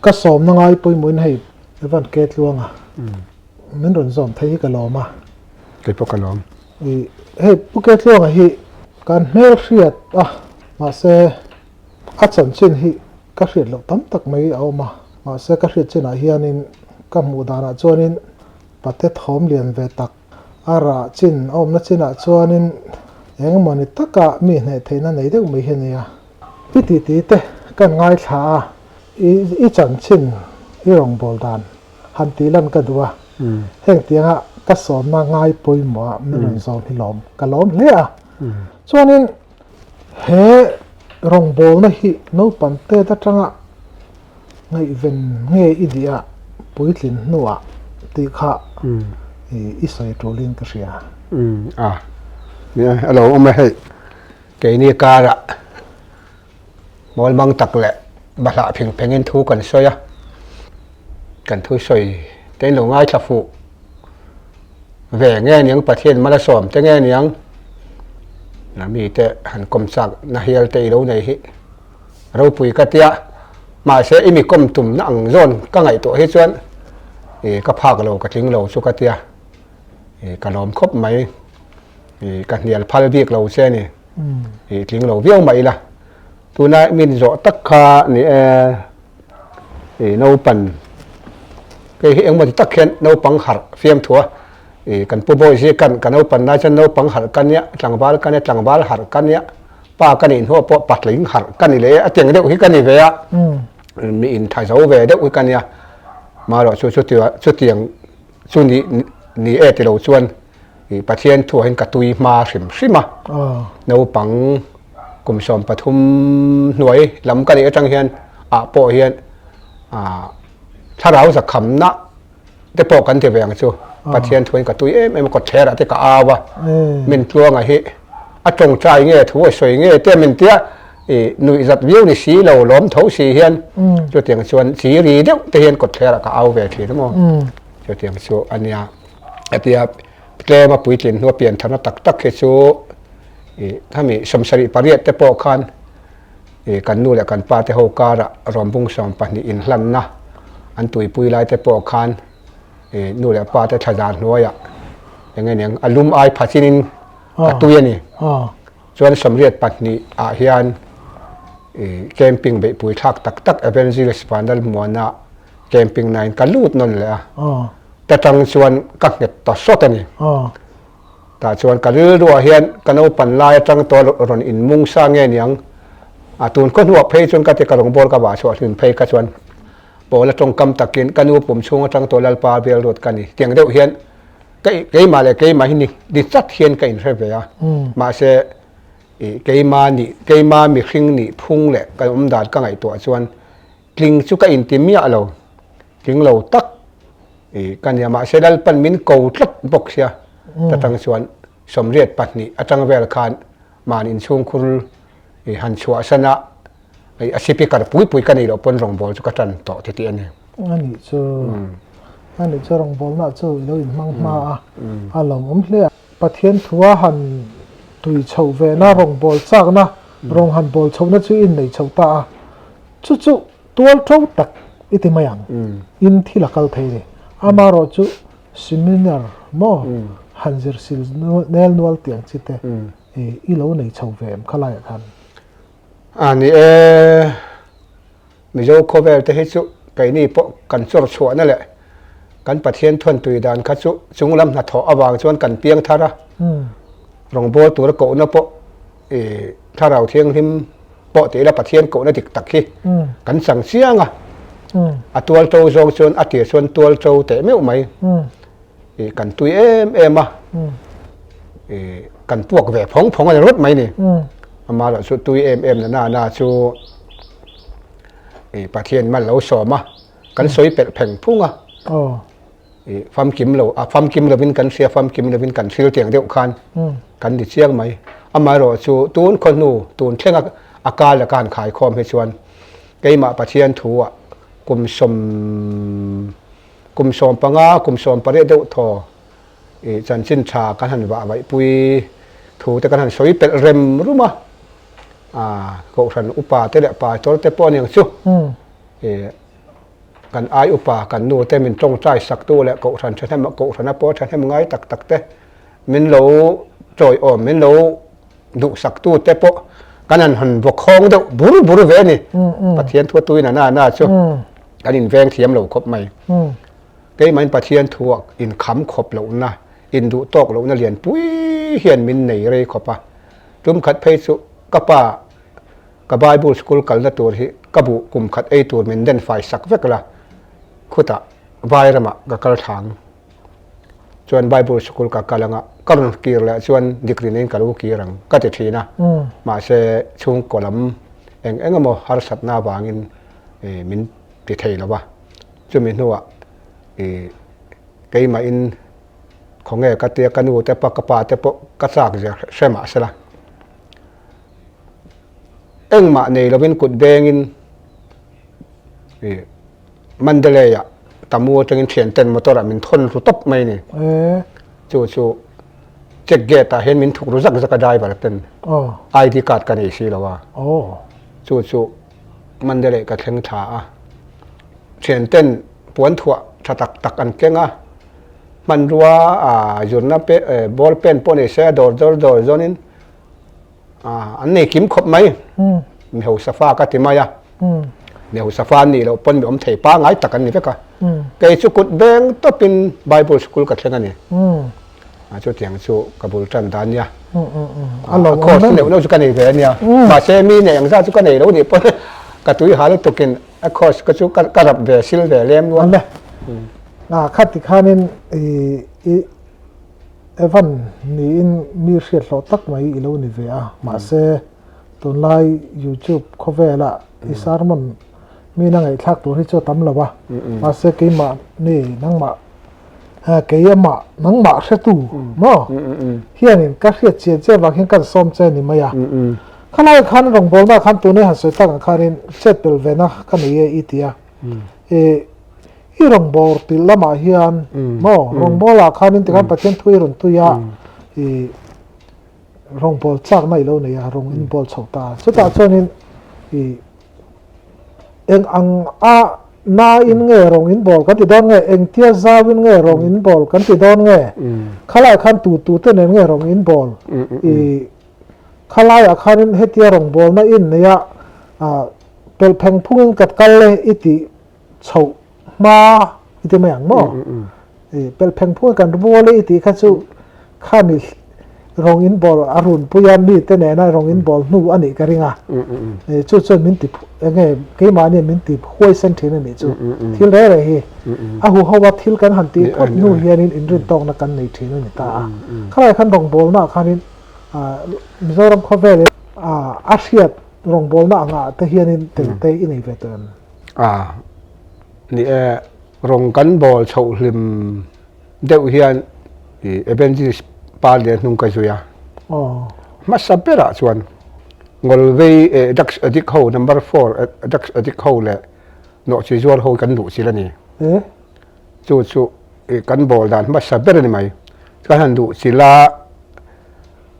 Ka sawmna ngai pawimawhin hei Evan K Tluanga min rawn zawm thei hi ka lawm a. Kei pawh ka lawm. I hei Pu K Tluanga hi kan hmel hriat a, mahse a chanchin hi ka hriat loh tam tak mai a awm a, mahse ka hriat chinah hianin ka hmuh danah chuanin pate thawm lian ve tak a rah chin a awmna chinah chuanin engmawni taka mi hneh theihna nei deuh mai hi a nia. I titi te kan ngaithla a, i chanchin i rawngbâwl dan han tih lan ka duh a, heng tianga ka sawmna ngai pawimawh a min rawn zawm hi lawm ka lawm hle a. Chuanin he rawngbâwlna hi naupang tet atanga ngaihven nge i dih a puitlin hnuah tih kha i sawi tulin ka hria. A, nia a lo awm e hei. Keini karah mawlmang tak leh bahlah phing phengin thu kan sawi a, kan thu sawi te in lo ngaithla fuh ve nge niang Pathian mal a sawm te nge niang na mite han kawm chak na hial te i lo nei hi ropui ka tia mahse i mi kawm tum na ang zawn ka ngaihtuah hi chuan ih ka phak lo ka tling lo chu ka tia ih ka lawm khawp mai. Ih ka hnial phal bik lo che ni. Ih tling lo viau mah ila. Tuna min zawh tak kha ni e ih naupan kei hi engemaw ti tak hian naupang harh fiam thu a. Ih kan pu bawi zi kan ka naupan lai chuan naupang harh ka nia, tlangval ka nia, tlangval harh ka nia, pa ka nih hnuah pawh patling harh ka ni leh a tiang deuh hi ka ni ve a. Mi intha zo ve deuh hi ka nia. Marawh chu chutiang chu ni ni e ti lo chuan Ih Pathian thu ah hian ka tui hma hrim hrim a, naupang kum 13 hnuai lam ka nih atang hian ah pawh hian ah thlarau zakhamna te pawh kan ti ve ang chu Pathian thu hian ka tui em em a kawtthler ah te ka au a, min tluanga hi a tawngtai nge thu a sawi nge te min tia ih nuih zat viau ni si lo lawm tho si hian chutiang chuan chi ri deuh te hian kawtthler ah ka au ve thin a maw chutiang chu a nia. Hetia tlema puitlin hnua pian tharna tak tak hi chu ih khami 78 te pawh khan ih kan nu leh kan pa te ho karah rawnbung 12 inhlanna an tuipui lai te pawh khan ih nu leh pa te thlazar hnuaiah eng nge niang a lum ai pha chinin ka tui a ni. Chuan 82 ah hian ih camping beihpui thlak tak tak Evangelist Vanlal Muana camping nain ka lut nawn leh a. Ta tang chuan ka nghet ta sawt a ni. Tah chuan ka rilruah hian ka naupan lai atang tawh rawn inmung sa nge niang. A tun khaw hnuah phei chuan ka ti ka rawngbâwl ka vah chhuah hlun phei kha chuan Pawla tawngkam takin ka nu pum chhung atang tawh Lalpa bial ruat ka ni. Tiang deuh hian ka keimah leh keimah hi ni ni chat hian ka inhre ve a. Mahse ih keima nih keima mihring nih phung leh ka awm dan ka ngaihtuah chuan Tling chu ka inti miah lo, tling lo tak i ka nia. Mahse Lalpan min ko tlat bawk sia, ta tang chuan 82 atang vel khan mahni inchhungkhur i han chhuahsan a, i a speaker pui pui ka nei loh pawn rawngbâwl chu ka tan tawh ti tih a ni. Anih chu, anih chu rawngbâwlna chu i lo inhmang hma a, a lawmawm hle a. Pathian thua han tui chhoh vena rawngbâwl châkna, rawng han bâwl chhohna chu i innei chho ta a. Chu chu tual to tak i ti mai ang. In thil a kal thei ni. Amaherawh chu seminar maw han zir sil nel nual tih ang chi te i lo nei chho ve em kha laiah khan? A ni e, Mizo khawvel te hi chu keini pawh kan chawr chhuahna leh kan Pathian thuan tui dan kha chu chunglam hnathawh avang chuan kan piang thar a, rawngbawl tura kohna pawh i Thlarau Thianghlim pawh ti ila Pathian kohna dik tak hi kan chang chiang a, a tual to zawng chuan a tir chuan tual to teh meuh mai i kan tui em em a, i kan puak ve phawng phawng a ni rawt mai ni. Amaherawh chu tui em em na na na chu i Pathian mal lo sawm a, kan sawi pelh pheng phung a. I famkim lo a famkim lovin kan hria famkim lovin kan thil tiang deuh khan kan ni chiang mai. Amaherawh chu tun khaw hnu tun thlenga a kal a kan khai khawm hi chuan keimah Pathian thu ah kum sawm kum 15 kum 18 deuh thaw i chanchin tha kan han vah vaih pui thu te kan han sawi pelh rem rum a, a kohhran upa te leh pastor te pawh aniang chu i. Kan ai upa, kan nu te min tawngtai saktu leh kohhran thahnem kohhrana pawh thahnem ngai tak tak te min lo chawiawm, min lo duhsaktu te pawh kan han han vaw khawng deuh bur bur ve a ni. Pathian thu a tuin a na na chu kan inveng thiam lo khawp mai. Keimahin Pathian thu ah inkham khawp lohna, induh tawk lohna lianpui hian min nei rei khawp a. Tum khat phei chu ka pa Ka Bible school kalna tur hi ka buh kum khat ei tur min den fai sak vek la, khutah vai ramah ka kal thlang. Chuan Bible school ka kal anga ka rawn kir leh chuan degree neiin ka lo kir ang ka ti thin a, mahse chhungkaw lam eng eng emaw harsatna avangin min ti thei lo va. Chumi hnuah keimahin khawnge ka tia ka nu te pa ka pa te pawh ka chak zia hre mahsela. Engmah nei lovin kut bengin Mandalay-ah Tamu atangin thianten motor-ah min thawn ru tawp mai a ni. Chu chu check gate-ah hian min thuk ru zak zak a driver ten ID card ka nei si lo a. Chu chu Mandalay ka thleng tha a, thianten puan thuah tha tak tak an keng a, hmanrua zirna ball pen pawh nei se a dawr dawr dawr zawnin an nei kim khawp mai mi hausa fa ka ti mai a mi hausa fa an nih loh pawn mi awm thei pangai tak an ni vek a kei chu kut beng tawpin bible school ka thleng a ni a chutiang chu ka bul tan dan nia a course neuh neuh chu ka nei ve a nia mahse mi nei ang zat chu ka nei lo nih pawn ka tui hal lutukin a course ka chu ka rap ve sil ve lem luan khati khanin i Evan niin mi hriat hlawh tak mai i lo ni ve a, mahse tunlai YouTube khawvela i sermon mi na ngaihthlak tur hi chu a tam lo a, mahse keimah ni nangmah kei amah nangmah hretu maw hianin ka hriat chian che vang hian ka sawm che ni mai a, khalai khan rawngbawlna khan tunai han sawi tak ang khanin chet pel vena ka nei e i ti a, I rawngbawr pilh lamah hian maw rawngbawlah khanin tikhan Pathian thu i rawn tui a, i rawngbâwl châkna i lo nei a, rawng in bâwl chho ta a. Chutah chuanin i eng ang a nain nge rawng in bâwl kan ti dawn nge, engtia zauin nge rawng in bâwl kan ti dawn nge, khalaiah khan tu tute nen nge rawng in bâwl i khalaiah khanin hetia rawngbâwlna in nei a, pelh pheng phungin ka kal e i tih chhoh hma i ti mai ang maw? I pelh pheng phung kan rual e i tih kha chu khami rawng in bawl a run pui a mi te nena rawng in bawl hnu a nih ka ring a. Chu chuan min ti enge keimahni min ti huaisen thin a nih chu. Thil reh reh hi a hu ho a thil kan han tih phawt hnu hianin inrintawkna kan nei thin a ni ta a. Khalai khan rawngbawlnaah khanin Mizoram khawvelin a hriat rawngbawlna angah te hianin tel te i nei ve tawh em? A, ni e, rawng kan bawl chhoh hlim deuh hian i Evangelist pa lian hnung ka zui a. Hmasa berah chuan Ngawlvei eh drugs addict ho number four drugs addict ho leh nawhchi zuar ho kan luh chilh a ni. Chu chu i kan bawl dan hmasa ber a ni mai. Kan han luh chilh a,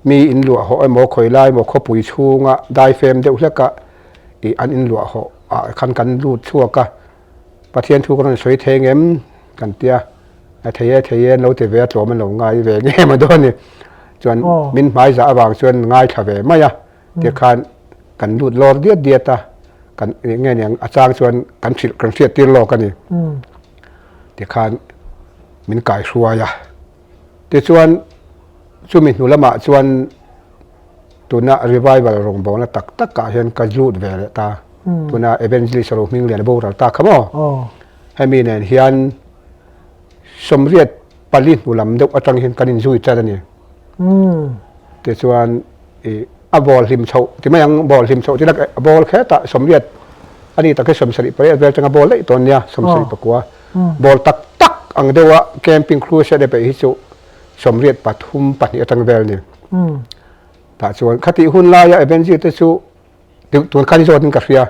mi in luah hawh emaw khawi lai emaw khawpui chhunga daifem deuh hlek a, i an in luah hawh ah khan kan lut chhuak a, Pathian thu ka rawn sawi thei ngem kan tia, a thei e thei e an lo ti ve a, tlawm an lo ngai ve ngem a dawn a ni. Chuan min hmai zah avang chuan ngaithla ve mai a, tikhan kan lut lawr diat diat a, kan nge niang a chang chuan kan hrilh kan hriat tir lawk a ni. Tikhan min kai hruai a, tichuan chumi hnu lamah chuan Tuna revival rawngbawlna tak takah hian ka lut ve leh ta. Tuna evangelist ro hming lian a boral ta kha maw? Hemi nen hian sawmriat pali hnu lam deuh atang hian kan inzui tan a ni. Tichuan i a ball hlim chhoh ti mai ang, ball hlim chhoh ti lak a ball khetah sawmriat a ni tak hi sawmsarih pariat vel atanga ball daih tawn nia, sawmsarih pakua. Ball tak tak ang deuha camping crusade a beih hi chu sawmriat pathum pahnih atang vel a ni. Tah chuan khatih hun laia Evangelist te chu tun khan i zawtin ka hria.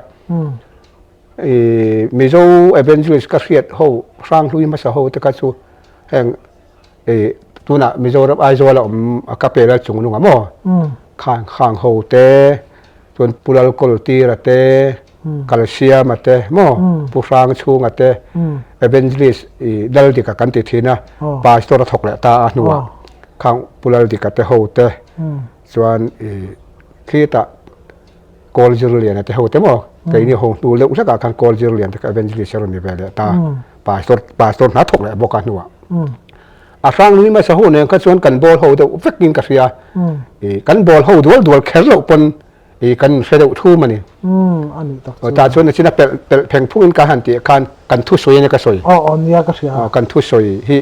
I Mizo Evangelist ka hriat ho Hranghlui hmasa ho te kha chu heng i tunah Mizoram Aizawl a awm a ka pela chung nunga maw khang khang ho te chuan Pu Lalkawltira te. Kalsiama te maw Pu Hrangchhunga te Evangelist i Laldika kan ti thin a, Pastor a thawk leh ta a hnuah khang Pu Laldika te ho te chuan i khitah Kawl Zirliana te ho te maw keini ho hnu deuh hlekah khan Kawl Zirlian te kha Evangelist a rawn ni ve leh ta Pastor Pastor hna thawk leh bawk a hnuah. A hrang nui hmasa ho nen kha chuan kan bawl ho deuh vekin ka hria. I kan bawl ho dual dual kher loh pawn i kan hre deuh thum a ni. A nih tak chu. Tah chuan nachina pelh pelh pheng phungin ka han tih khan kan thusawi a nia ka sawi. Aw aw nia ka hria. Kan thusawi hi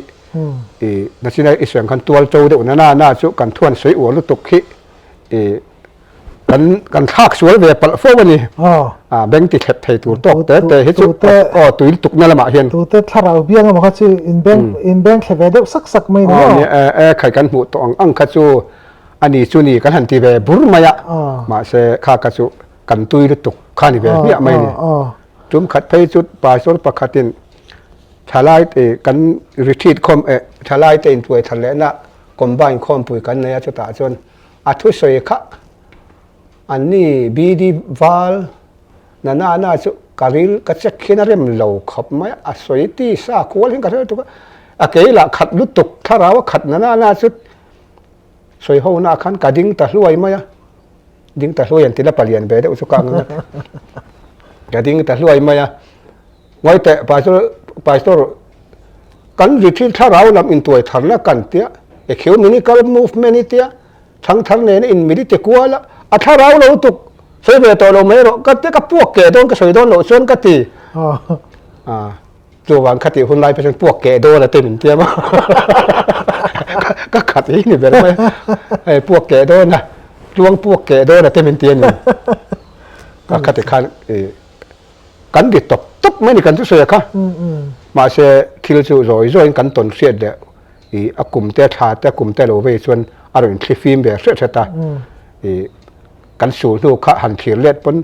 i nachina i sawi ang khan tual to deuh na na na chu kan thuan sawi uar lutuk hi i kan kan thlak sual ve palh fo a ni. A beng ti thlep thei tur tawk te te hi chu aw tui lutuk na lamah hian. Tute thlarau biang emaw kha chu in beng in beng thle ve deuh sak sak mai ni maw? Aw e khai kan hmuh tawh ang ang kha chu a ni chu ni kan han ti ve bur mai a mahse kha kha chu kan tui lutuk kha ni ve hmiah mai ni. Tum khat phei chu pastor pakhatin thalai te kan retreat khawm eh thalai te intuai thar lehna combine khawmpui kan nei a chutah chuan A thusawi kha an ni BD val na na na chu ka ril ka check hian a rem lo khawp mai a, a sawi ti sa kual hian ka hre lutuk a, a kei lah khat lutuk thlarau a khat na na na chu sawi ho na khan ka ding ta hluai mai a, ding ta hluai an ti la palian ve deuh chu ka ang a, ka ding ta hluai mai a, ngawi teh pastor pastor kan ri thil thlarau lam intuai tharna kan tia ecumenical movement i tia thangthar nena inmil i ti kual a, a thlarau lo tuk sawi ve tawh lo mai rawh ka tia ka puak keh dawn ka sawi dawn loh chuan ka ti a chuvang kha tih hun lai phei chuan puak keh dawn a te min tiam a ka khat hi ni ber mai hei puak keh dawn a tluang puak keh dawn a te min ti a ni ka khati khan i Kan ri tawp tawp mai a ni kan chu sawi a kha. Mahse thil chu zawi zawiin kan tawn hriat leh ih a kum te thla te kum te lo vei chuan a rawn thli fim ve hret hret a. Ih kan sul hnu kha han thlir let pawn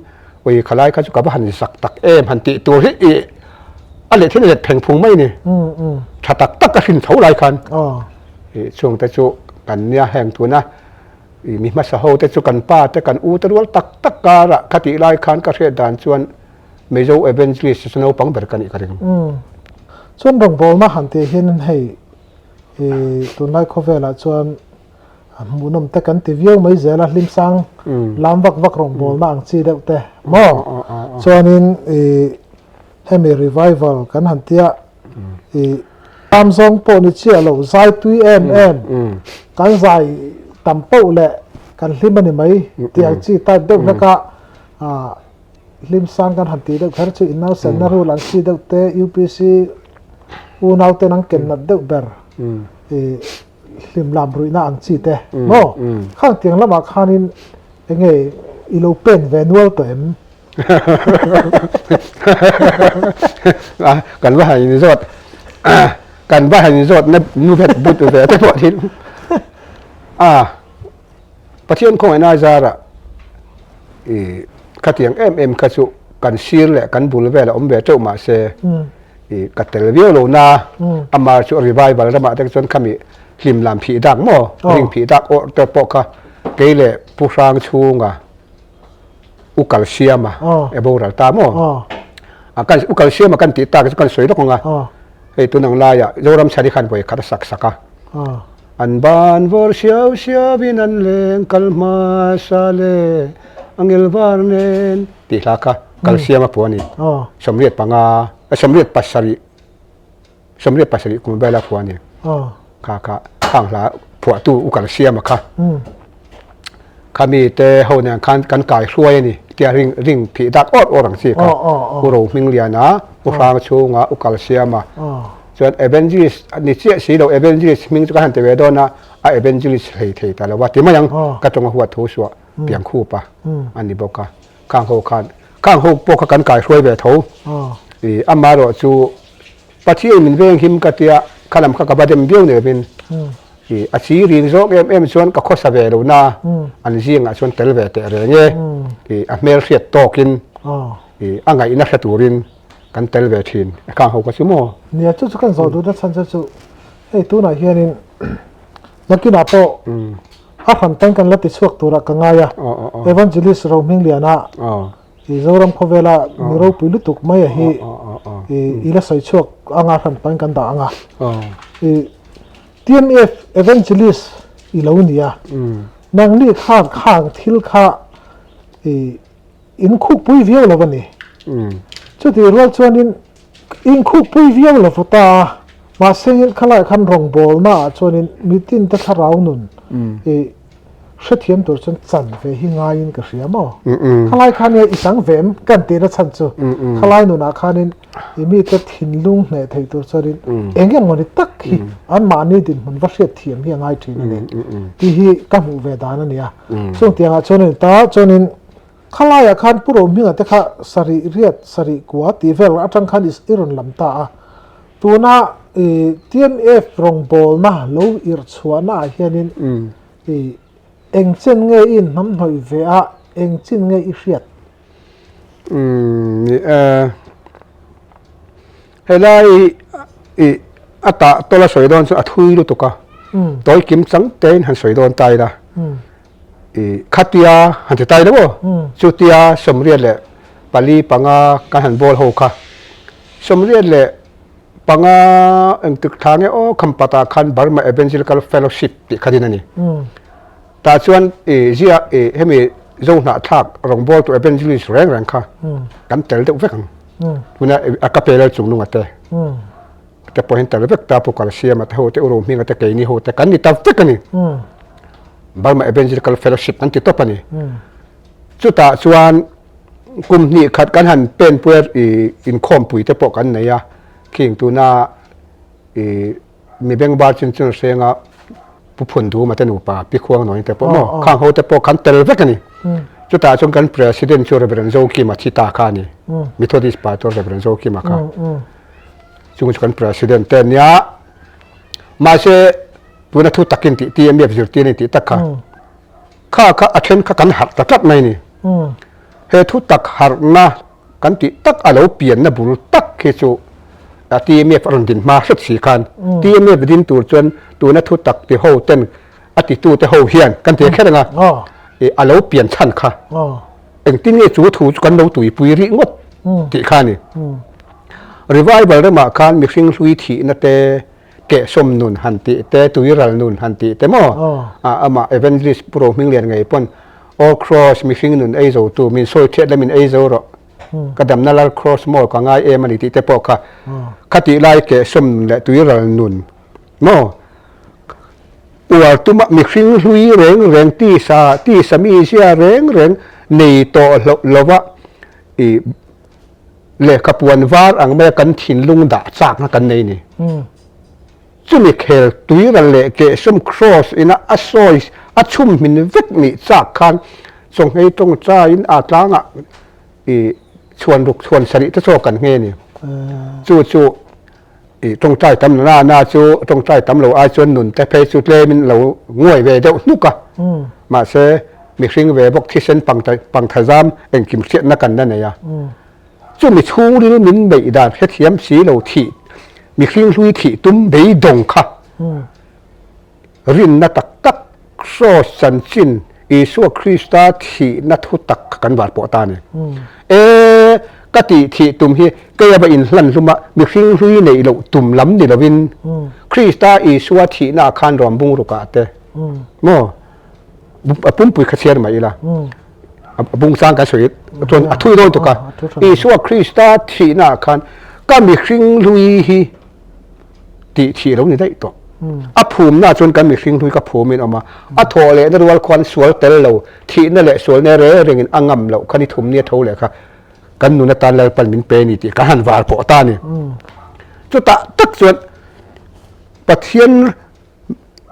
ui khalai kha chu ka va han zak tak em han tih tur hi ih a leh thil let pheng phung mai a ni. Tha tak tak a hrin tho lai khan ih chungte chu kan nia heng tuna. I mi hmasa ho te chu kan pa te kan u te rual tak tak karah kha tih lai khan ka hriat dan chuan Mizo Evangelist chu naupang ber ka nih ka ring. Chuan rawngbawlna han tih hian hei i tunlai khawvelah chuan hmuhnawm te kan ti viau mai zel a, hlimsang lam vak vak rawngbawlna ang chi deuh te maw? Chuanin i hemi revival kan han tia i Ram zawng pawh ni chiah lo, zai tui em em, kan zai tam poh leh kan hlim a ni mai tih ang chi type deuh hlek a, hlim sang kan han tih deuh kher chu innausenna rul ang chi deuh te UPC unau ten an ken nat deuh ber i hlim lam ruihna ang chi te maw? Khang tiang lamah khanin enge i lo pen ve nual tawh em? Kan va han inzawt kan va han inzawt na nu vet but ve te pawh thin a Pathian khawngaihna zarah i khatiang em em kha chu kan sir leh kan bul vel a awm ve teuh mahse i ka tel viau lo na amah chu revival ramah te chuan khami hlim lam phih dak maw ring phih dak awrh te pawh kha kei leh Pu Hrangchhunga U Kalsiama e boral ta maw? A kan U Kalsiama kan tih tak chu kan sawi lawk ang a. Hei tun ang laiah Zoram Chhari khan vawi khat a sak sak a. An ban vawr siau siauin an leng kal hmasa le angel var nen tih hla kha Kalsiama pawh a ni. 85 87 87 kum vela phuah a ni. Kha kha khang hla phuahtu U Kalsiama kha. Khami te ho nen khan kan kai hruai a ni tia ring ring phih dak awr awr ang chi kha. U Rohmingliana, U Hrangchhunga, U Kalsiama. Chuan Evangelist ni chiah si lo Evangelist hming chu ka han ti ve dawn a, a Evangelist hlei thei ta lo va ti mai ang ka tawng a huat thu suah piang khup a a ni bawk a. Khang ho khan khang ho pawh kha kan kai hruai ve tho. I amaherawh chu Pathian min veng him ka tia kha lam kha ka va dem viau ni lovin i a chi rin zawk em em chuan ka khawsa ve lo na an zingah chuan tel ve teh reng e i a hmel hriat tawkin i a ngaihna hre turin kan tel ve thin khang ho kha chu maw. Nia chu chu kan zawh duhna chhan che chu hei tunah hianin nakinah pawh a hran tan kan la ti chhuak turah ka ngai a Evangelist Rohmingliana. I Zoram khawvela mi ropui lutuk mai a hi i la sawi chhuak anga hran pahin kan dah ang a. I TMF Evangelist i lo ni a, nangni khan khang thil kha i in khukpui viau lo a ni. Chutih rual chuanin in khukpui viau lo fu ta a, mahse khalaiah khan rawngbawlna ah chuanin mitin te thlarau nun i hrethiam tur chuan chan ve hi ngaiin ka hria maw? Khalai khan nge i chang ve em kan tihna chhan chu khalai nunah khanin i mite thinlung hneh thei tur chuanin eng emaw ni tak hi anmahni dinhmun va hriat thiam hi a ngai thin a ni tih hi ka hmuh ve dan a ni a. Chung tiangah chuan a ni ta chuanin khalaiah khan Pu Rohminga te kha sarih riat sarih kua tih vel atang khan i rawn lam ta a. Tuna i TMF rawngbawlna lo irh chhuahna ah hianin i eng chen nge i inhnamhnawih ve a, eng chin nge i hriat? Umm ni e, helai i a tah tawla sawi dawn chu a thui lutuk a, tawi kim chang tein han sawi dawn ta ila, i khatia han ti ta ila maw, chutia 84 kan han bawl ho kha. 85 engtik thla nge aw Khampatah khan Burma Evangelical Fellowship tih kha din a ni. Tah chuan i zia i hemi Zohnahthlak rawngbawltu Evangelist reng reng kha kan tel deuh vek ang. Tuna a ka pe lal chungnunga te te pawh hian tel vek ta Pu Kalsiama te ho te U Rohminga te keini ho te kan ni ta vek a ni. Burma Evangelical Fellowship kan ti tawp a ni. Chutah chuan Kum hnih khat kan han pen pui a, i inkhawmpui te pawh kan nei a, khing tuna i mi bengvar chin chun hrenga Pu Phunduma te nupa Pi Khuangnawi te pawh maw khang ho te pawh kan tel vek a ni. Chutah chuan kan President chu Reverend Zokima thi ta kha a ni, Methodist Pastor Reverend Zokima kha. Chung chu kan President te a nia. Mahse tuna thu takin tih TMF zirtir a ni tih tak kha. Kha kha a then kha kan harh ta tlat mai ni. He thu tak harhna kan tih tak a lo pianna bul tak khi chu TMF a rawn din hma hret si khan TMF din tur chuan tuna thu tak ti ho ten a titu te ho hian kan ti kher anga a lo pian chhan kha engtin nge chu thu chu kan lo tuipui rih ngawt tih kha a ni. Revival ramah khan mihring hlui thihna te Kehsawm nun han tih te, tuiral nun han tih te maw? Amah Evangelist Pu Rohminglian ngei pawn Aw Kraws mihring nun ei zo tu, min sawi thiat la min ei zo rawh, ka damna lal Kraws maw ka ngai em a ni tih te pawh kha kha tih lai kehsawm nun leh tuiral nun maw? Uar tuma mihring hlui reng reng tisa tisa mizia reng reng nei tawh hloh lova i Lehkha puan var ang maia kan thinlung dah chakna kan nei ni. Chumi khel tuiral leh kehsawm cross ina a sawi a chhum hmin vek nih chak khan chawnghei tawngchaiin a tlangah i chhuan ruk chhuan sarih te chaw kan nghe ni. Chu chu i tawngtai tam na na chu tawngtai tam lo ai chuan nun te phei chu tlemin lo nguai ve deuh hnuk a. Mahse mihring ve bawk thisen pangthazam engkim hriatna kan la nei a. Chumi chhungril min beih dan hrethiam si lo thih mihring hlui thih tum beidawng kha rinna tak tak kraws chanchin Isua Krista thihna thu tak kha kan var pawh ta a ni. E, ka tih thih tum hi kei a va inhlan hlum a, mihring hlui neih loh tum lam ni lovin Krista Isua thihna ah khan ruam bung ruk ah te maw a pumpui kha chhiar mai ila a bung chang kan sawi chuan a thui dawn tuk a Isua Krista thihna ah khan ka mihring hlui hi tih thih lo ni daih tawh. A phumna chuan kan mihring hlui ka phum in awm a, a thawh lehna rual khuan sual tel lo, thihna leh sualna reng rengin a ngam loh kha ni thum nia tho leh kha kan nun atan Lalpan min pe a ni tih kan han var pawh ta a ni. Chutah tak chuan Pathian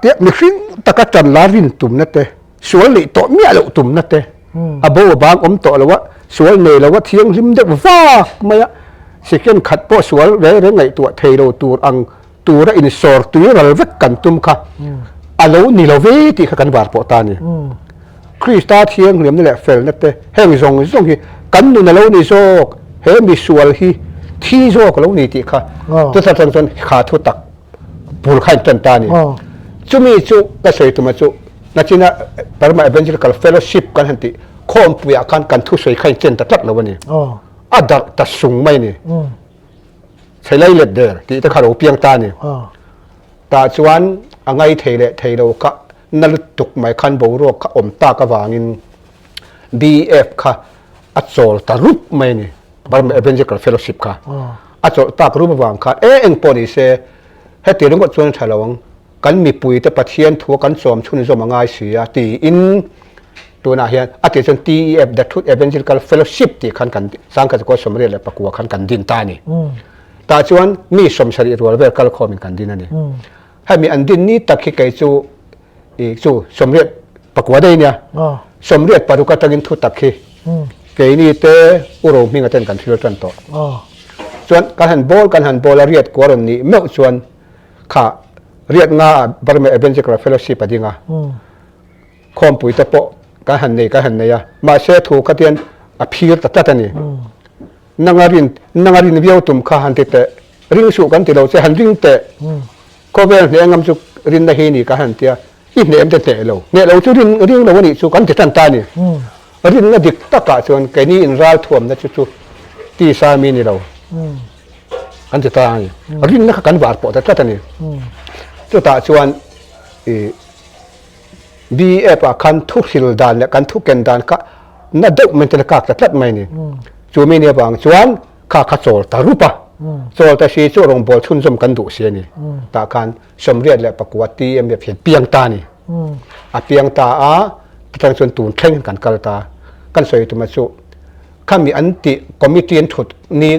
te mihring taka tan la rin tumna te, sual neih tawh miah loh tumna te, a bo a bang awm tawh lo a, sual nei lo a thianghlim deuh vak mai a, second khat pawh sual reng reng ngaihtuah thei lo tur ang tura insawr tui ral vek kan tum kha a lo ni lo ve tih kha kan var pawh ta a ni. Krista thianghlimna leh felna te heng zawng zawng hi kan nun a lo ni zawk, he misual hi thi zawk a lo ni tih kha chutah chuan kha thu tak bul kha in tan ta a ni. Chumi chu ka sawi tuma chu nachina Burma Evangelical Fellowship kan han tih Khawmpuiah khan kan thusawi kha in chen ta tlat lo a ni. A darh ta sung mai a ni. Chhelai let der tih te kha lo piang ta a ni. Tah chuan a ngai thei leh thei lo kha na lutuk mai khan boruak kha awm tak avangin BF kha a chawl ta rup mai a ni. Burma Evangelical Fellowship kha a chawlh tak rup avang khan e eng pawh ni se heti ringawt chuan a tha lo ang. Kan mipuite Pathian thua kan chawm chhunzawm a ngai si a tiin tunah hian a tih chuan TEF, The Truth Evangelical Fellowship tih khan kan Sangkhat Kua 89 khan kan din ta a ni. Tah chuan mi 70 rual vel kal khawmin kan din a ni. Hemi an din ni tak hi kei chu i chu 84 daih nia. 86 atangin thu tak hi keini te u Rohminga ten kan thil tan tawh. Chuan kan han bawl kan han bawl a riat kua rawn nih meuh chuan Kha riat nga ah Burma Evangelical Fellowship a ding a, khawmpui te pawh kan han nei kan han nei a, mahse thu kha tian a phir ta tlat a ni. Nanga rin nanga rin viau tum kha han ti teh, ring suh kan ti lo che han ring teh, khawvel hneh ngam chu rinna hi ni kan han tia, i hnem te hneh lo, hneh lo chu rin ring lo a nih chu kan ti tan ta a ni. Rinna dik takah chuan keini in ral thuamna chu chu tisa mi ni lo. Kan ti ta a ni. Rinna kha kan var pawh ta tlat a ni. Chutah chuan i BF ah khan thu hril dan leh kan thu ken dan kha na deuh mai ten a kak ta tlat mai a ni. Chu mi ni avang chuan kha kha chawl ta rup a. Chawl ta si chu rawngbawl chhunzawm kan duh si a ni. Tah khan 89 TMF hian piang ta a ni. A piang ta a, chutang chuan tun thleng kan kal ta. Kan sawi tuma chu Khami an tih committee an thut ni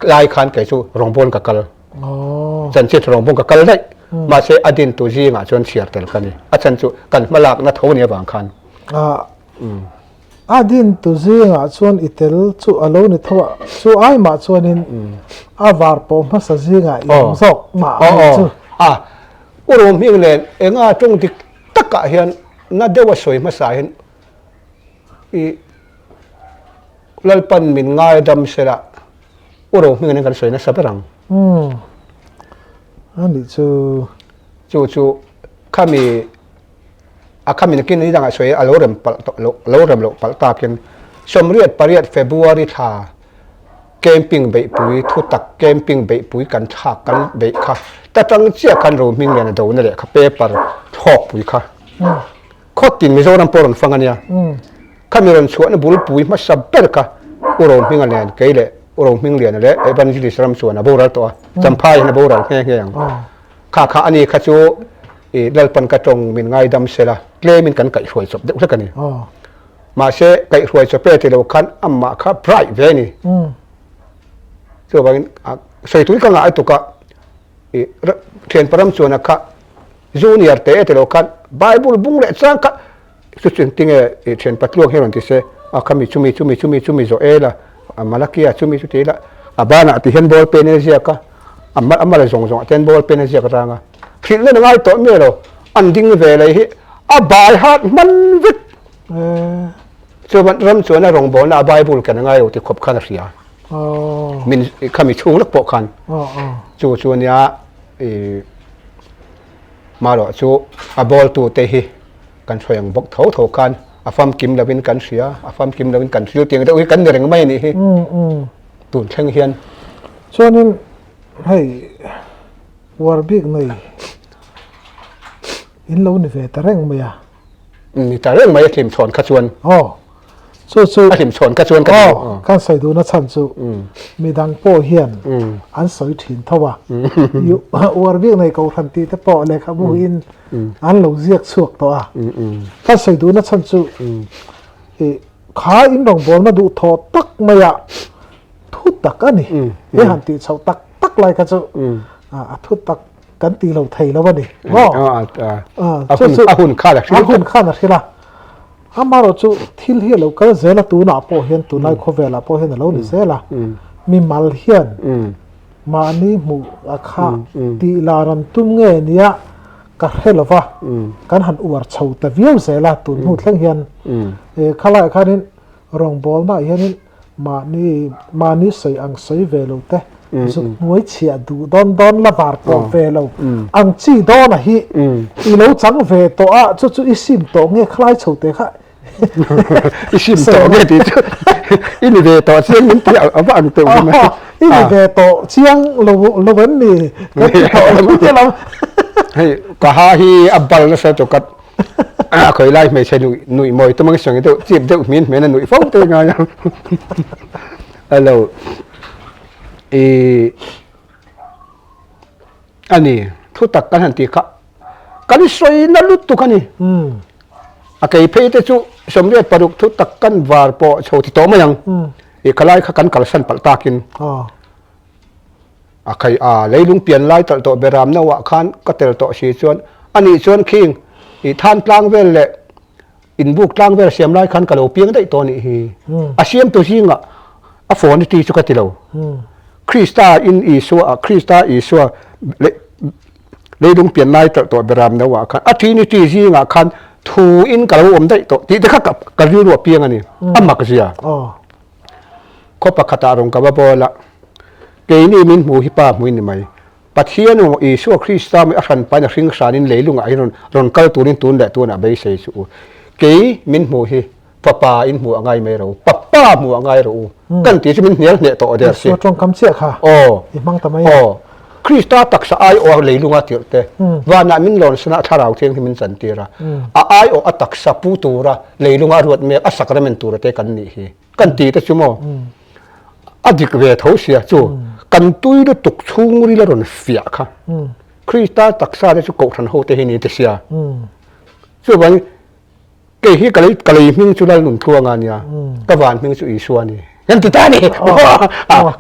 lai khan kei chu rawngbâwn ka kal. Chanchin rawngbâwn ka kal daih. Mahse a din tu zingah chuan chhiar tel ka ni. A chhan chu kan hmalakna tho ni avang khan. A din tu zingah chuan i tel chu a lo ni tho a, chu ai mah chuanin a var pawh hmasa zingah i awm zawk mah a nih chu. A u Rohming nen enga tawng dik takah hian na deuha sawi hmasa hian I Lalpan min ngaidam sela u Rohming in kan sawi nasa ber ang. Umm a nih chu. Chu chu khami a khami nakin ni dangah sawi a lo rem palh tawh lo lo rem loh palh takin 88 February thla camping beihpui thutak camping beihpui kan thlak kan beih kha ta tang chiah khan Rohming lian a do na leh kha paper thlawkpui kha. Khawtin Mizoram pawh rawn fang a nia. Khami rawn chhuahna bulpui hmasa ber kha U Rohminga nen kei leh U Rohmingliana leh Evangelist ram chuan a boral tawh a, Champhai hian a boral nghe nghe ang. Kha kha ani kha chu i Lalpan ka tawng min ngaidam sela tlemin kan kaihhruai chawp deuh hlek a ni. Mahse kaihhruai chawp e ti lo khan amah kha bright ve a ni. Chuvangin sawitui ka ngah a tuk a, i thianpa ram chuan a kha Junior te ti lo khan Bible bung leh chang kha chu chu tinge i thianpa tluang hi rawn ti se a khami chumi chumi chumi chumi zawh e la a Malakia chumi chu ti la a banah ti hian ball pen a ziak a a a mal zawng zawng ah te hian ball pen a ziak rang a hrilh na ngai tawh miah lo an ding ve leh hi a bai hat hman vek chuan ram chuan a rawngbawlna a Bible ken a ngai lo ti khawp khan a hria min khami chhung lek pawh khan chu chu ania I marawh chu a bawltu te hi kan hruai ang bawk tho tho khan a famkim lovin kan hria, a famkim lovin kan hriu tih ang deuh hi kan ni reng mai a nih hi tun thleng hian. Chuanin hei uar bik nei in lo ni ve ta reng mai a. Ni ta reng mai a hlim chhawn kha chuan. Aw, chu chu. A hlim chhawn kha chuan ka duh. Aw, kan sawi duhna chhan chu midang pawh hian an sawi thin tho a. Uar bik nei kohhran tih te pawh lehkhabu in an lo ziak chhuak tawh a. Kan sawi duhna chhan chu i kha in rawngbawlna duh thaw tak maia thu tak a ni. He han tih chhoh tak tak lai kha chu a thu tak kan ti lo thei lo a ni maw a hun khan a hril a hun khan a hril a amarawh chu thil hi a lo kal zel a tunah pawh hian tunlai khawvelah pawh hian a lo ni zel a mi mal hian mahni hmuh a kha tih lar an tum nge nia ka hre lo va kan han uar chho ta viau zel a tun hnu thleng hian khalaiah khanin rawngbawlnaah hianin Mahni mahni sawi ang sawi ve lo te, zuk hnuai chhiah duh dawn dawn la var pawh ve lo ang chi dawn a hi i lo chang ve tawh a, chu chu i sim tawh nge khalai chho te kha I sim tawh nge tih chu i ni ve tawh chiang min tih a va ang teuh ve mai. I ni ve tawh chiang lo lo em ni? Ka ti tawh lo che lo. Hei ka ha hi a bal nasa chu ka a khawi lai hmeichhe nuih nuih mawi tum ang sawi deuh chip deuh hmin hmin a nuih fo te ngai a. Hello i a ni thu tak kan han tih kha kan sawi na lutuk a ni. A kei phei te chu 86 thu tak kan var pawh chho ti tawh mai ang. I khalai kha kan kalsan palh takin a khai a leilung pian lai talh tawh beram no ah khan ka tel tawh si chuan anih chuan khing i than tlang vel leh inbuk tlang vel siam lai khan ka lo piang daih tawh anih hi. A siamtu zingah a phone ti chu ka ti lo. Krista in Isua ah Krista Isua leilung pian lai talh tawh beram no ah khan a Trinity zingah khan thu in ka lo awm daih tawh tih te kha ka rilru a piang a ni. A mak zia. Khaw pakhatah rawn ka va bawl a, keini min hmu hi pa hmuin ni mai. Pathian emaw Isua Krista mai a hran pain a hring hranin leilungah hian rawn rawn kal turin tun leh tunah beisei suh u. Kei min hmu hi Fapa in hmu a ngai mai ro, Papa hmu a ngai ro u. Kan tih chu min hnial hneh tawh der si. Isua tawngkam chiah kha i hmang ta mai a. Aw. Krista taksa aiawh a leilunga tirh te, vanah min lawn sana thlarau thianghlim min chantir a, a aiawh a taksa pu tura leilunga a ruat mek a sacrament tura te kan nih hi. Kan ti te chu maw? A dik ve tho sia chu kan tui lutuk chhungril a rawn fiah kha. Krista taksa te chu kohhran ho te hi ni te sia. Chuvangin Kei hi ka lei ka lei hming chu Lalnuntluanga a nia, ka van hming chu Isua a ni. Kan ti ta a ni.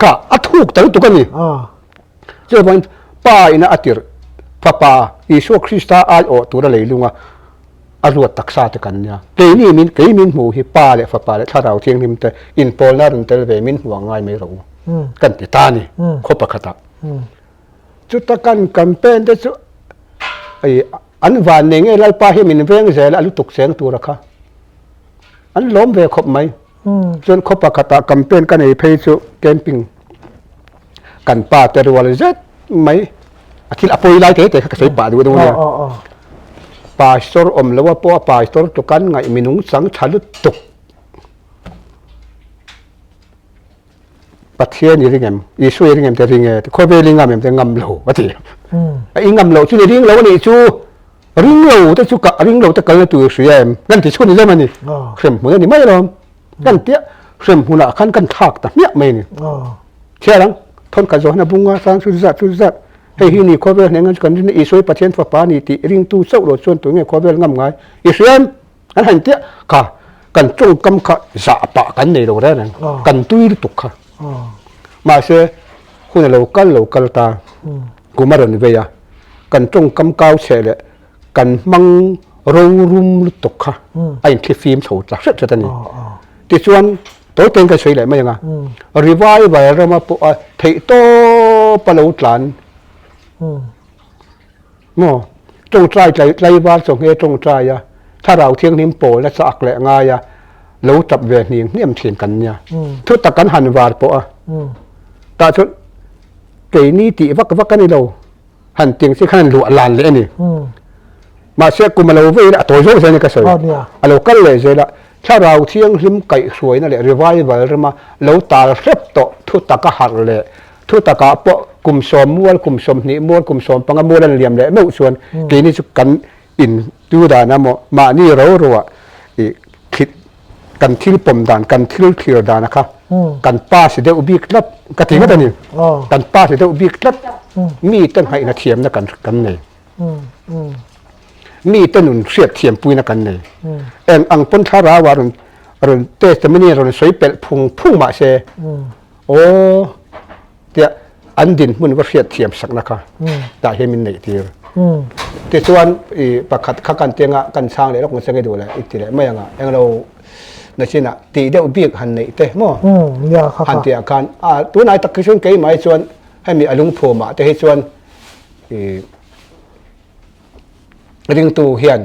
Ka a thuk ta lutuk a ni. Chuvangin Pa ina a tirh Fapa Isua Krista aiawh tura leilunga a ruat taksa te kan nia. Keini min kei min hmu hi Pa leh Fapa leh Thlarau Thianghlim te inpawlna rawn tel ve min hmu ang ngai mai rawh u. Kan ti ta a ni khaw pakhatah. Chuta kan campaign te chu An van nei nge Lalpa hi min veng zel a lutuk cheng tura kha an lawm ve khawp mai. Chuan khaw pakhatah campaign ka nei phei chu camping kan pa te rual zet mai a thil a pawi lai te te kha ka sawi pah duh deuh ania. Pastor awm lo a pawh a pastor tukan ngaih minung chang tha lutuk. Pathian i ring em? Isua i ring em te ring e, khawvel i ngam em te ngam lo a ti. A i ngam lo chu ni ring lo a nih chu ring lo te chu ka ring lo te kalna tur hria em? Kan ti chhun zem a ni. Hrem hmun a ni mai alawm. Kan tia hrem hmunah khan kan thlak ta hmiah mai a ni. Thial ang, thawn khat zawhna bunga sang chu zat chu zat. Hei hi ni khawvel hneng kan rin Isua i Pathian fapa a ni tih ringtu chauh lo chuan tunge khawvel ngam ngai i hria em? An han tia kha kan tawngkam kha zah pah kan nei lo reng reng kan tui lutuk kha mahse hun a lo kal lo kal ta kum a rawn vei a kan tawngkam kau chhe leh kan hmang rorum lutuk kha a inthlifim chho ta hret hret a ni tichuan tawite kan sawi leh mai ang a revival rama pawh a theih tawp a lo tlan. Maw? Tawngtai tlai tlaivar chaw nghe tawngtai a, Thlarau Thianghlim pawl a chak leh ngai a, lo tap ve hniam hniam thin kan nia. Thu tak kan han var pawh a, tah chuan keini tih vak vak a ni lo, han ting chi khan luah lan leh a ni. Mahse kum a lo vei a, a tawi zawk zel a ni ka sawi. A lo kal leh zel a, Thlarau Thianghlim kaihhruaina leh revival rama lo tal hrep tawh thu taka harh leh Thu takah pawh kum sawm mual, kum 20 mual, kum 15 mual an liam leh meuh chuan keini chu kan in tu dan a maw mahni ro ro ah ih thlit kan thil pawm dan, kan thil thlir dan a kha kan pass deuh bik tlat ka ti ngawt a ni. Kan pass deuh bik tlat mi te ngaihna thiamna kan kan nei. Mi te nun hriat thiampuina kan nei. Eng ang pawn thlarau ah rawn rawn testimony rawn sawi pelh phung phung mahse Aw tiah an dinhmun va hriat thiam sakna kha tah hian min neih tir. Tichuan i pakhat kha kan tianga kan chhang leh lawk nasa nge duh le i ti leh mai anga englo nachinah tih deuh bik han neih te maw han tih ah khan a tunai tak hi chuan keimah hi chuan hemi a lungphumah te hi chuan i Ringtu hian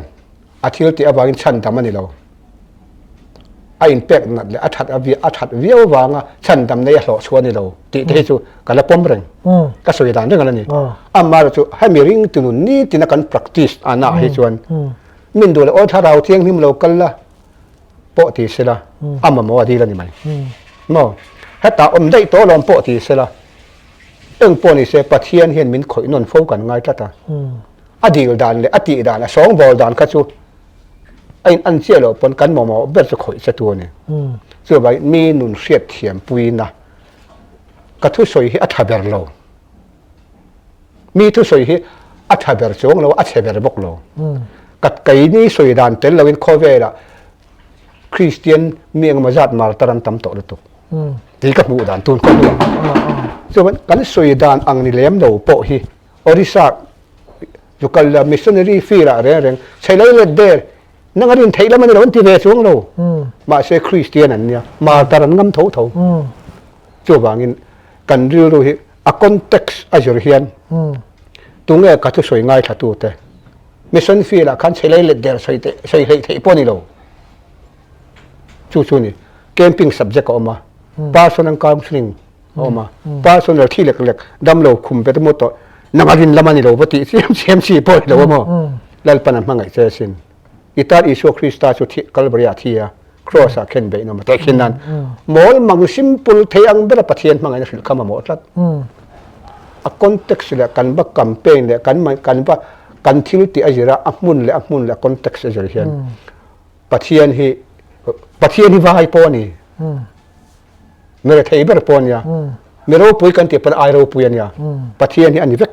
a thil tih avangin chhandam a ni lo. A inpek nat leh a that a that viau avanga chhandam nei a hlawh chhuah a ni lo tih te hi chu ka la pawm reng. Ka sawi dan reng a la ni. Amaherawhchu chu hemi ringtu nun nitina kan practice a naah hi chuan min duh leh aw thlarau thianghlim lo kal la. pawh ti sela a mamawh a dil a ni mai. Maw? Hetah awm daih tawh alawm pawh ti sela eng pawh ni se Pathian hian min khawih nawn fo kan ngai tlat a. A dil dan leh a tih dan a sawngbawl dan kha chu a in an chiah loh pawn kan mamawh ber chu khawih che tu a ni. Chuvangin mi nun hriat thiam puina ka thusawi hi a tha ber lo. Mi thusawi hi a tha ber chuang lo, a chhe ber bawk lo. Ka keini sawi dan tel loin khawvelah Kristian mi engemaw zat martar an tam tawh lutuk. Tih ka hmuh dan tun khaw hnuah. Chuan kan sawi dan ang ni lem lo pawh hi Orissa zu kal la missionary field ah reng reng chheilai let der nang a rin theih lam a ni lo an ti ve chuang lo. Mahse Kristian an nia martar an ngam tho tho. Chuvangin kan rilru hi a context a zir hian tunge ka thusawi ngaithla tute mission field ah khan chhelai let der sawi teh sawi hleih theih pawh a ni lo. Chu chu ni camping subject a awm a, personal counselling a awm a, personal thi lek lek damlo khum bet emaw tawh nang a rin lam a ni lo va tih chiam chiam chi pawh a ni lo a maw? Lalpan a hmangaih che asin. I tan Isua Krista chu thi Kalvari ah thi a, Cross ah khen beih nawm a tehkhin nan mawl mang simple thei ang bera Pathian hmangaihna hrilh kha mamawh tlat. A context leh kan va campaign leh kan kan va kan thil tih a zira a hmun leh a hmun leh a context a zir hian Pathian hi Pathian hi vai pawh a ni. Mi rethei ber pawh a nia. Mi ropui kan tih pawn ai ropui a nia. Pathian hi a ni vek.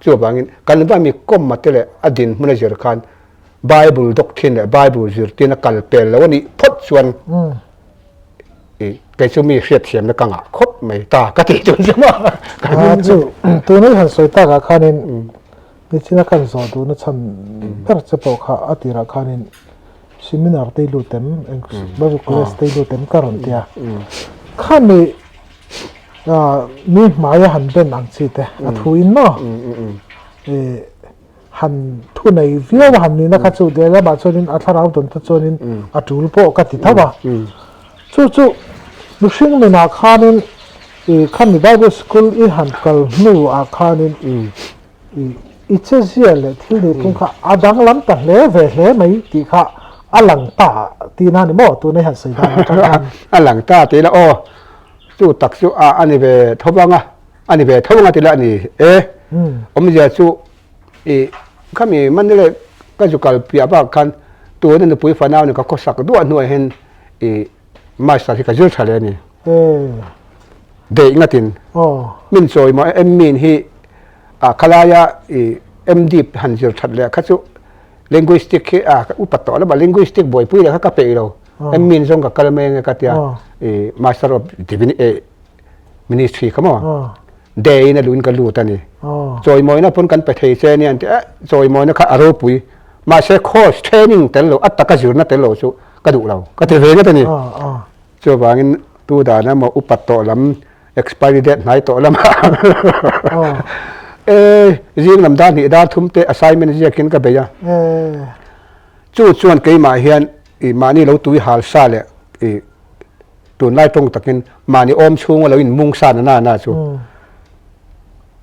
Chuvangin kan va mi kawm te leh a dinhmun a zir khan Bible doctrine leh Bible zirtirna kal pel lo a nih phawt chuan kei chu mi hriatthiamna ka ngah khawp mai ta ka tih tun chu maw. Chu tuna i han sawi takah khanin nichina kan zawh duhna chhan ber che pawh kha a tirah khanin seminar te i lut em Bible college te i lut em ka rawn ti a. Khami mi hmaia han ben ang chi te a thu in maw han thu nei viau a han nihna kha chu lehlamah chuanin a thlarau dawn te chuanin a tul pawh ka ti tho a. Chu chu mihring nunah khanin ih khami Bible school i han kal hnuah khanin ih i chezia leh thil nih phung kha a danglam ta hle ve hle mai tih kha a lang ta tihna a ni maw tuna i han sawi dan atang khan. A lang ta tih la aw chu tak chu a a ni ve tho vang a. A ni ve tho anga ti la a ni e. Awmzia chu i khami Mandalay ka zu kal piah bak khan tuna nupui fanau nen ka khawsak duah hnuah hian i master hi ka zir tha leh a ni. Deih ngatin min chawi maw em min hi a khalaia i MD han zir that leh kha chu linguistic hi a upa tawh lama linguistic buaipui leh kha ka peih lo. Em min zawng ka kal mai ange ka tia i master of divinity ministry kha maw day in a luin ka lut a ni chawimawina pawn kan pe thei che ania an ti eh chawimawina kha a ropui mahse course training tel lo a taka zirna tel lo chu ka duh lo ka ti ve ngawt a ni chuvangin tu dan emaw upat tawh lam expiry date hnai tawh lamah e zing lam dar hnih dar thum te assignment ziakin ka bei a chu chuan keimah hian i mahni lo tui hal sa leh i Tunlai tawng takin mahni awm chhunga lo in mung sa na na na chu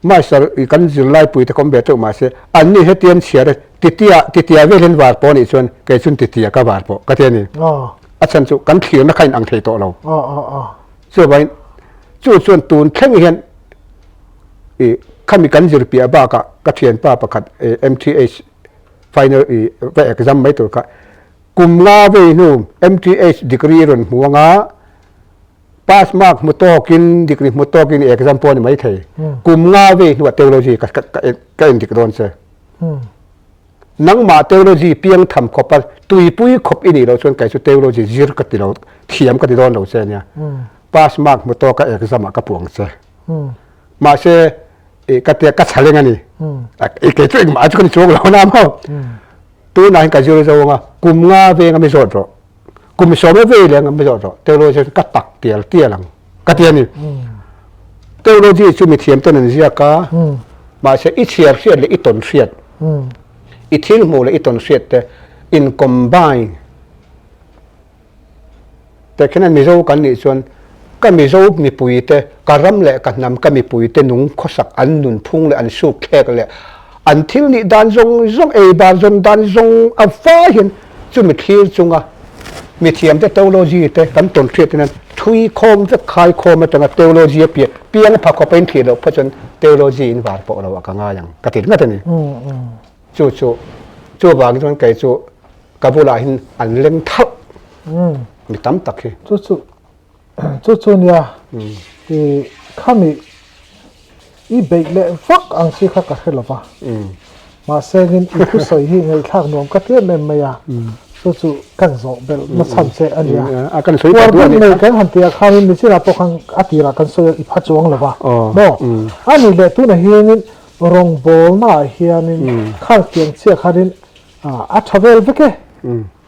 Master i kan zirlai pui te kawm ve teuh mahse anni hetian chhiar e titia titia vel hian var pawh anih chuan kei chuan titia ka var pawh ka ti a ni. A chhan chu kan thlirna kha in ang thei tawh lo. Chuvangin chu chuan tun thleng hian i khami kan zir piah bakah ka thianpa pakhat MTH final i va exam mai tur kha Kum nga vei hnu MTH degree rawn hmu anga pass mark hmu tawkin degree hmu tawkin i exam pawh a ni maithei. Kum nga vei hnuah theology ka ka endik dawn che. Nangmah theology piang tham khawpa tuipui khawp i nih loh chuan kei chu theology zir ka ti lo thiam ka ti dawn lo che ania. Pass mark hmu tawka exam ah ka puang che. Mahse ka tia ka chhaleng a ni. Kei chu engmah chu ka ni chuang lo na maw. Tunah hian ka zir zo anga kum nga veng a mi zawt rawh. Kum sawm a vei leng a mi zawt rawh. Theology chu ka tak tial tial ang ka ti a ni. Theology chu mi thiam ten an ziak a, mahse i chhiar hriat leh i tawn hriat, i thil hmuh leh i tawn hriat te in combine Teh khian Mizo kan nih chuan ka Mizo mipuite, ka ram leh ka hnam ka mipuite nung khawsak an nunphung leh an sukthlek leh an thil nih dan zawng zawng, ei bar zawn dan zawng a vai hian chumi thlir chunga Mithiam te theology te kan tawn hriat hian thui khawm vek khai khawm atanga theology a pian piang pha khawpa in thlir loh phawt chuan theology in var pawh lo ah ka ngai ang ka ti ringawt a ni. Chu chu chuvangin chuan kei chu ka bulah hian an leng thalh mi tam tak hi. Chu chu chu chu nia i khami i beih leh vak ang chi kha ka hre lo va mahse in i thusawi hi ngaihthlak nuam ka ti em em mai a chu chu kan zawh belh na chhan che a nia uar bik nei kan han tih ah khanin nichinah pawh khan a tirah kan sawi a i pha chuang lo va maw a nih leh tunah hianin rawngbawlna ah hianin khang tiang chiah khanin a tha vel vek e.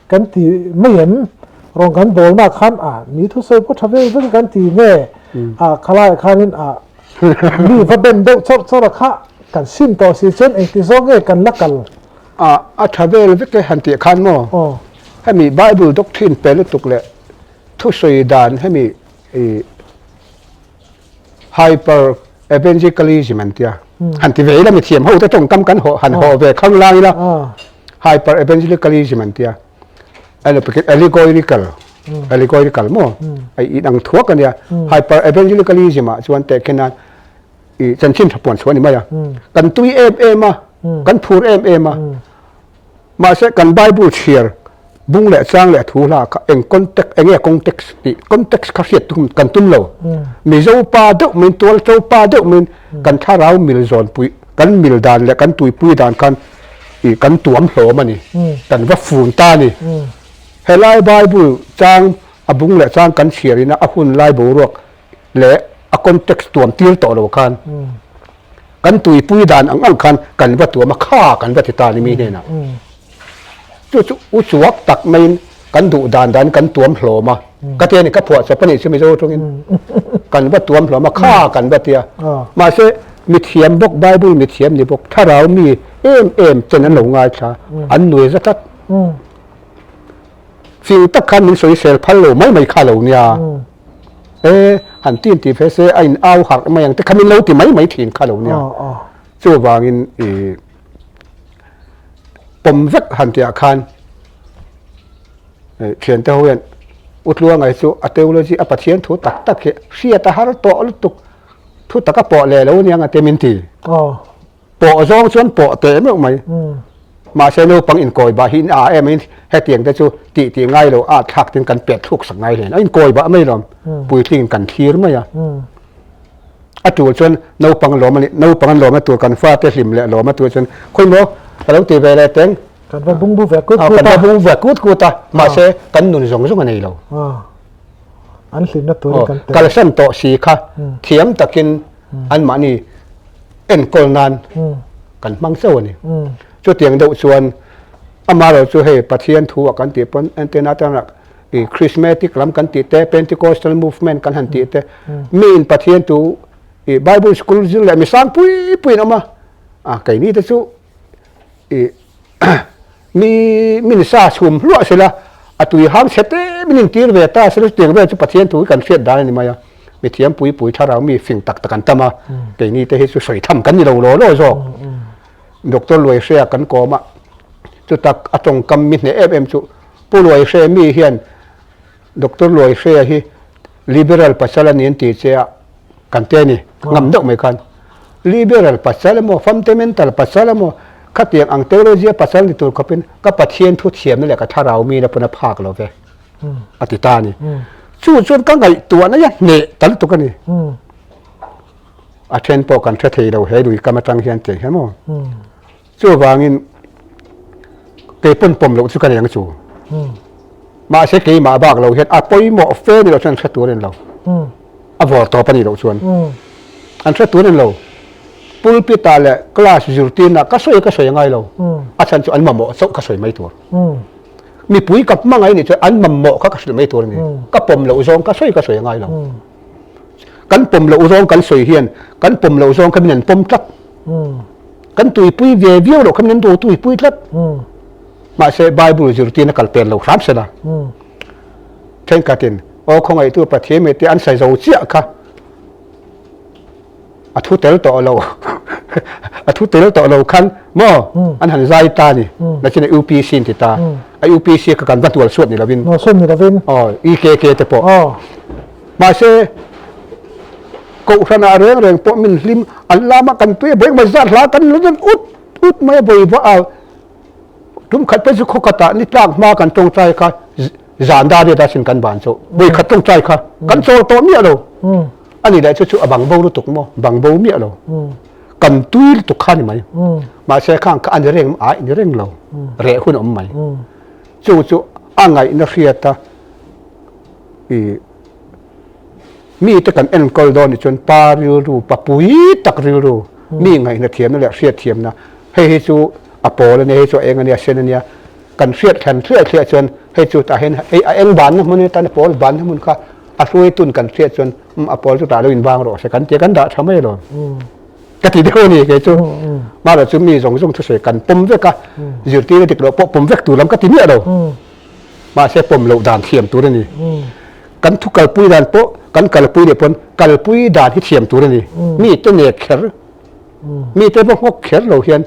Kan ti mai em? Rawn kan bawlnak khan a mi thusawi pawh tha vel vek kan ti nge a khalaiah khanin a mi va ben deuh chawrh chawrh a kha kan sim tawh si chuan engti zawk nge kan la kal? A a tha vel vek e han tih khan maw? Hemi Bible doctrine pe lutuk leh thusawi dan hemi i hyper evangelicalism an tia han ti ve ila mi thiam ho te tawngkam kan haw han haw ve khang lang ila hyper evangelicalism an tia allegorical allegorical mo ai in ang thuak ania hyper evangelicalism ah chuan te khenan i chanchin tha puan chuan ni mai a kan tui em em a kan phur em em a Mahse, kan Bible chhiar bung leh chang leh thu hla kha eng context, eng nge context tih, context kha hriat tum kan tum lo. Mizo pa deuh min, tualcho pa deuh min kan thlarau mil zawnpui, kan mil dan leh kan tuipui dan khan ih kan tuam hlawm a ni, kan va fun ta a ni. Helai Bible chang a bung leh chang kan chhiar ina a hun lai boruak leh a context tuam tir tawh lo khan kan tuipui dan ang ang khan kan va tuam a, kha kan va ti ta ni mi hnenah. Chu chu u chuak tak maiin kan duh dan dan kan tuam hlawm a, ka ti a ni, ka phuah chawp a nih chu Mizo tawngin kan va tuam hlawm a, kha kan va ti a. Mahse mithiam bawk Bible mithiam ni bawk thlarau mi em em chen an lo ngaithla, an nui za tlat. Fing tak khan min sawisel phal lo mai mai kha lo nia. E, han tin ti ve se a in au harh mai ang te kha min lo ti mai mai thin kha lo nia. Chuvangin i pawm vek han tihah khan thiante ho hian U Tluangai chu a theology a Pathian thu tak tak hi hriat a har tawh lutuk thu taka pawh leh lo nia nga te min ti. Pawh zawng chuan pawh teh meuh mai. Mahse naupang inkawi bah hi in a em in hetiang te chu tih tih ngai lo a thlak tin kan pet thluk sak ngai hlen. A inkawi bah mai lawm. Puitling kan thlir mai a. A tul chuan naupang lawm a ni naupang an lawmna tur kan fate hlim leh lawmna tur chuan khawi maw ka lo ti ve leh teng. Kan va bungbu ve kut kut a. Kan va bungbu ve kut kut a. Mahse kan nun zawng zawng a nei lo. An hlimna turin kan tel. Kalsan tawh si kha thiam takin anmahni enkawl nan kan hmang chauh a ni. Chutiang deuh chuan amaherawh chu hei Pathian thu ah kan tih pawn entirna atana i Chrismatic lam kan tih te, Pentecostal movement kan han tih te, miin Pathian thu i Bible school zir leh mi sang pui pui an awm a, a keini te chu i mi min sa chhum hluah sela a tui hang chhe te min intir ve ta sela chutiang vel chu Pathian thu hi kan hriat dan a ni mai a, mi thiam pui pui thlarau mi fing tak tak an tam a, keini te hi chu sawi tham kan ni lo law law zawk. Doctor Luaihrea kan kawm a, chutak a tawngkam mi hneh em em chu Pu Luaihre mi hian Doctor Luaihrea hi Liberal pasal a ni an ti che a, kan ti a ni, ngam deuh mai khan. Liberal pasal emaw, fundamental pasal emaw, khatiang ang theology a pasal ni tur khawpin ka Pathian thu thiamna leh ka thlarau mi la pawn a phak lo ve, a ti ta a ni. Chu chuan ka ngaihtuahna hi a hneh ta lutuk a ni. A then pawh kan hre thei lo he lui kam atang hian tiang hian maw. Chuvangin kei pawn pawm loh chu ka nei ang chu. Mahse keimah bak lo hian a pawimawh fe ni loh chuan an hre tur a ni lo. A vawr tawp a nih loh chuan an hre tur a ni lo. Pulpit ah leh class zirtirna ka sawi ka sawi a ngai lo. A chhan chu an mamawh chauh ka sawi mai tur. Mipui ka hmangaih nih chuan an mamawh kha ka hrilh mai tur a ni. Ka pawm loh zawng ka sawi ka sawi a ngai lo. Kan pawm loh zawng kan sawi hian kan pawm loh zawng kha min an pawm tlat. Kan tuipui ve viau loh kha min an do tuipui tlat. Mahse Bible zirtirna kal pen lo hram sela. Thenkhatin aw khawngaihtu Pathian mi te an sawi zo chiah kha a thu tel tawh lo a thu tel tawh lo khan maw an han zai ta ni nachin UPC an ti ta. A UPC kha kan va hnual suat ni lovin. Hnual suat ni lovin. Aw, EKK te pawh. Aw. Mahse, Kohhranah reng reng pawh min hlim an lama kan tui a vawi engmah zat hla kan la ut ut mai a vawi va a tum khat phei chu khaw khatah ni tlak hma kan tawngtai kha zan dar riat a sin kan ban chu vawi khat tawngtai kha kan chawl tawh miah lo a ni leh chu chu a bang bo lutuk maw bang bo miah lo kan tui lutuk kha ni mai mahse khang kha a ni reng a ni reng lo reh hun a awm mai chu chu a ngaihna hriat a i Mite kan enkawl dawn nih chuan pa rilru, pa pui tak rilru, mi ngaihna thiamna leh hriat thiamna, hei hi chu a pawl a nia, hei chu a eng a nia, a sen a nia, kan hriat thlan thliah thliah chuan hei chu tah hian hei a eng banna hmun atan a pawl banna hmun kha a hruaitun kan hriat chuan umm a pawl chu tah lo inbang rawh se kan tia kan dah tha mai alawm. Ka ti deuh a ni kei chu. Mahla chu mi zawng zawng thusawi kan pawm vek a, zirtirna dik loh pawh pawm vek tur lam ka ti miah lo. Mahse pawm loh dan thiam tur a ni. Kan thu kalpui dan pawh kan kalpui leh pawn kalpui dan hi thiam tur a ni. Mi te nek kher, mi te va nghawk kher lo hian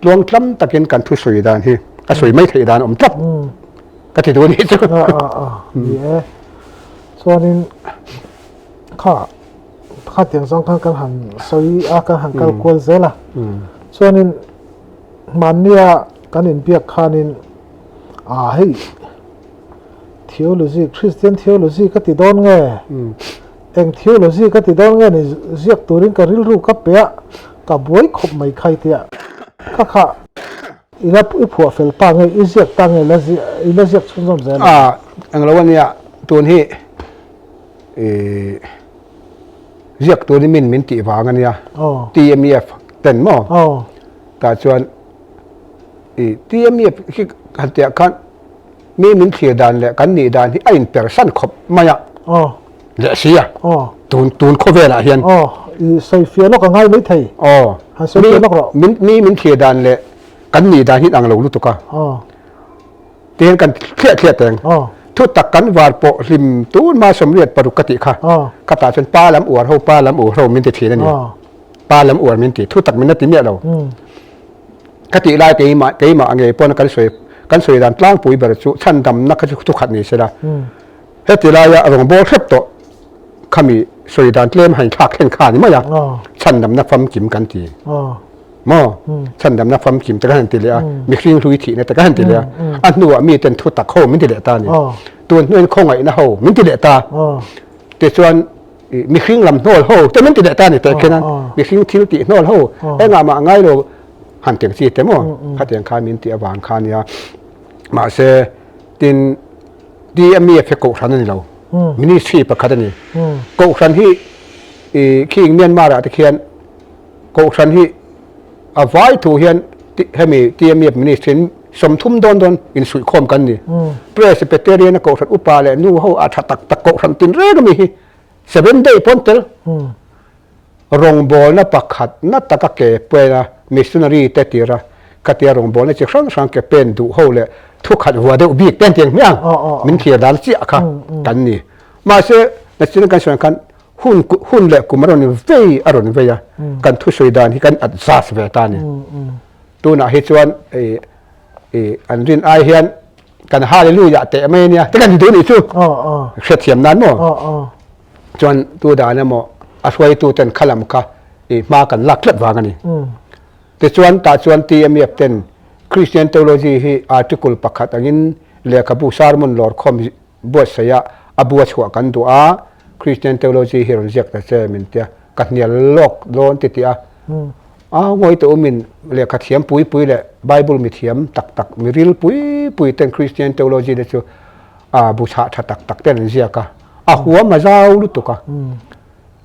tluang tlam takin kan thu sawi dan hi a sawi mai theih dan a awm tlat ka ti duh a nih chu. Ni e. Chuanin kha khatiang zawng khan kan han sawi a, kan han kal kual zel a. Chuanin hmannia kan inbiak khanin Ah hei theology Christian theology ka ti dawn nge eng theology ka ti dawn nge ni ziak turin ka rilru ka pe a ka buai khawp mai khai tia kha kha i la i phuah fel ta nge i ziak ta nge la i la ziak chhunzawm zel a eng lo ania tun hi i ziak turin min min tih vang ania TMEF ten maw tah chuan I TMF hi han tih ah khan mi min thlir dan leh kan nih dan hi a inpersan khawp mai a leh si a tun tun khawvel ah hian I sawi fiah lawk a ngai mai thei han sawi fiah lawk rawh mi min thlir dan leh kan nih dan hi ang lo lutuk a tihian kan thliah thliah teng thu tak kan var pawh hlim tun hma 86 ka tih kha khatah chuan pa lam uar ho pa lam uar ho min ti thin a ni pa lam uar min ti thu tak min la ti miah lo. Ka tih lai keimah keimah ngei pawn kan sawi kan sawi dan tlangpui ber chu chhandamna kha chu thukhat ni sela. Heti laia rawngbâwl hrep tawh khami sawi dan tlem han thlak thlen kha ni mai a, chhandamna famkim kan ti. Maw? Chhandamna famkim te kan han ti leh a, mihring hlui thihna te kan han ti leh a, a hnuah miten thutak ho min ti leh ta a ni. Tun hnuin khawngaihna ho min ti leh ta. Tichuan mihring lam hnawl ho te min ti leh ta ni teh khin a, mihring thil tih hnawl ho engah mah ngai lo han tih ang chi te maw khatiang khan min tih avang kha nia mahse tin DMEF hi kohhran a ni lo ministry pakhat a ni kohhran hi i khing Myanmar ah te khian kohhran hi a vai thu hian hemi TMEF ministry in 30 dawn dawn insuihkhawm kan ni. Presbyterian a kohhran upa leh nu ho a tha tak tak kohhran tin reng ami hi seven day pawn tel rawngbawlna pakhat na taka ke pen a missionary te tira khatia rawngbawlna chi hrang hrang ke pen duh ho leh thukhat vua deuh bik te an ti ang hmiang min thlir dan chiah kha kan ni. Mahse nachin kan sawi ang khan hun hun leh kum a rawn vei a rawn vei a kan thusawi dan hi kan adjust ve ta a ni. Tunah hi chuan i i an rin ai hian kan hallelujah teh mai ania te kan ti duh nih chu hriatthiam nan maw chuan tu dan emaw a hruaitu ten khalam kha i hma kan lak tlat vang a ni. Tichuan tah chuan TMF ten Christian Theology hi article pakhat angin lehkhabu sermon lawrkhawm buatsaih a a bu a chhuah kan duh a, Christian Theology hi rawn ziak ta che min tia, ka hnial lawk dawn ti tih a, a ngawi tawh umin lehkha thiam pui pui leh Bible mi thiam tak tak mi ril pui pui ten Christian Theology te chu a bu chhah tha tak tak ten an ziak a, a huam a zau lutuk a,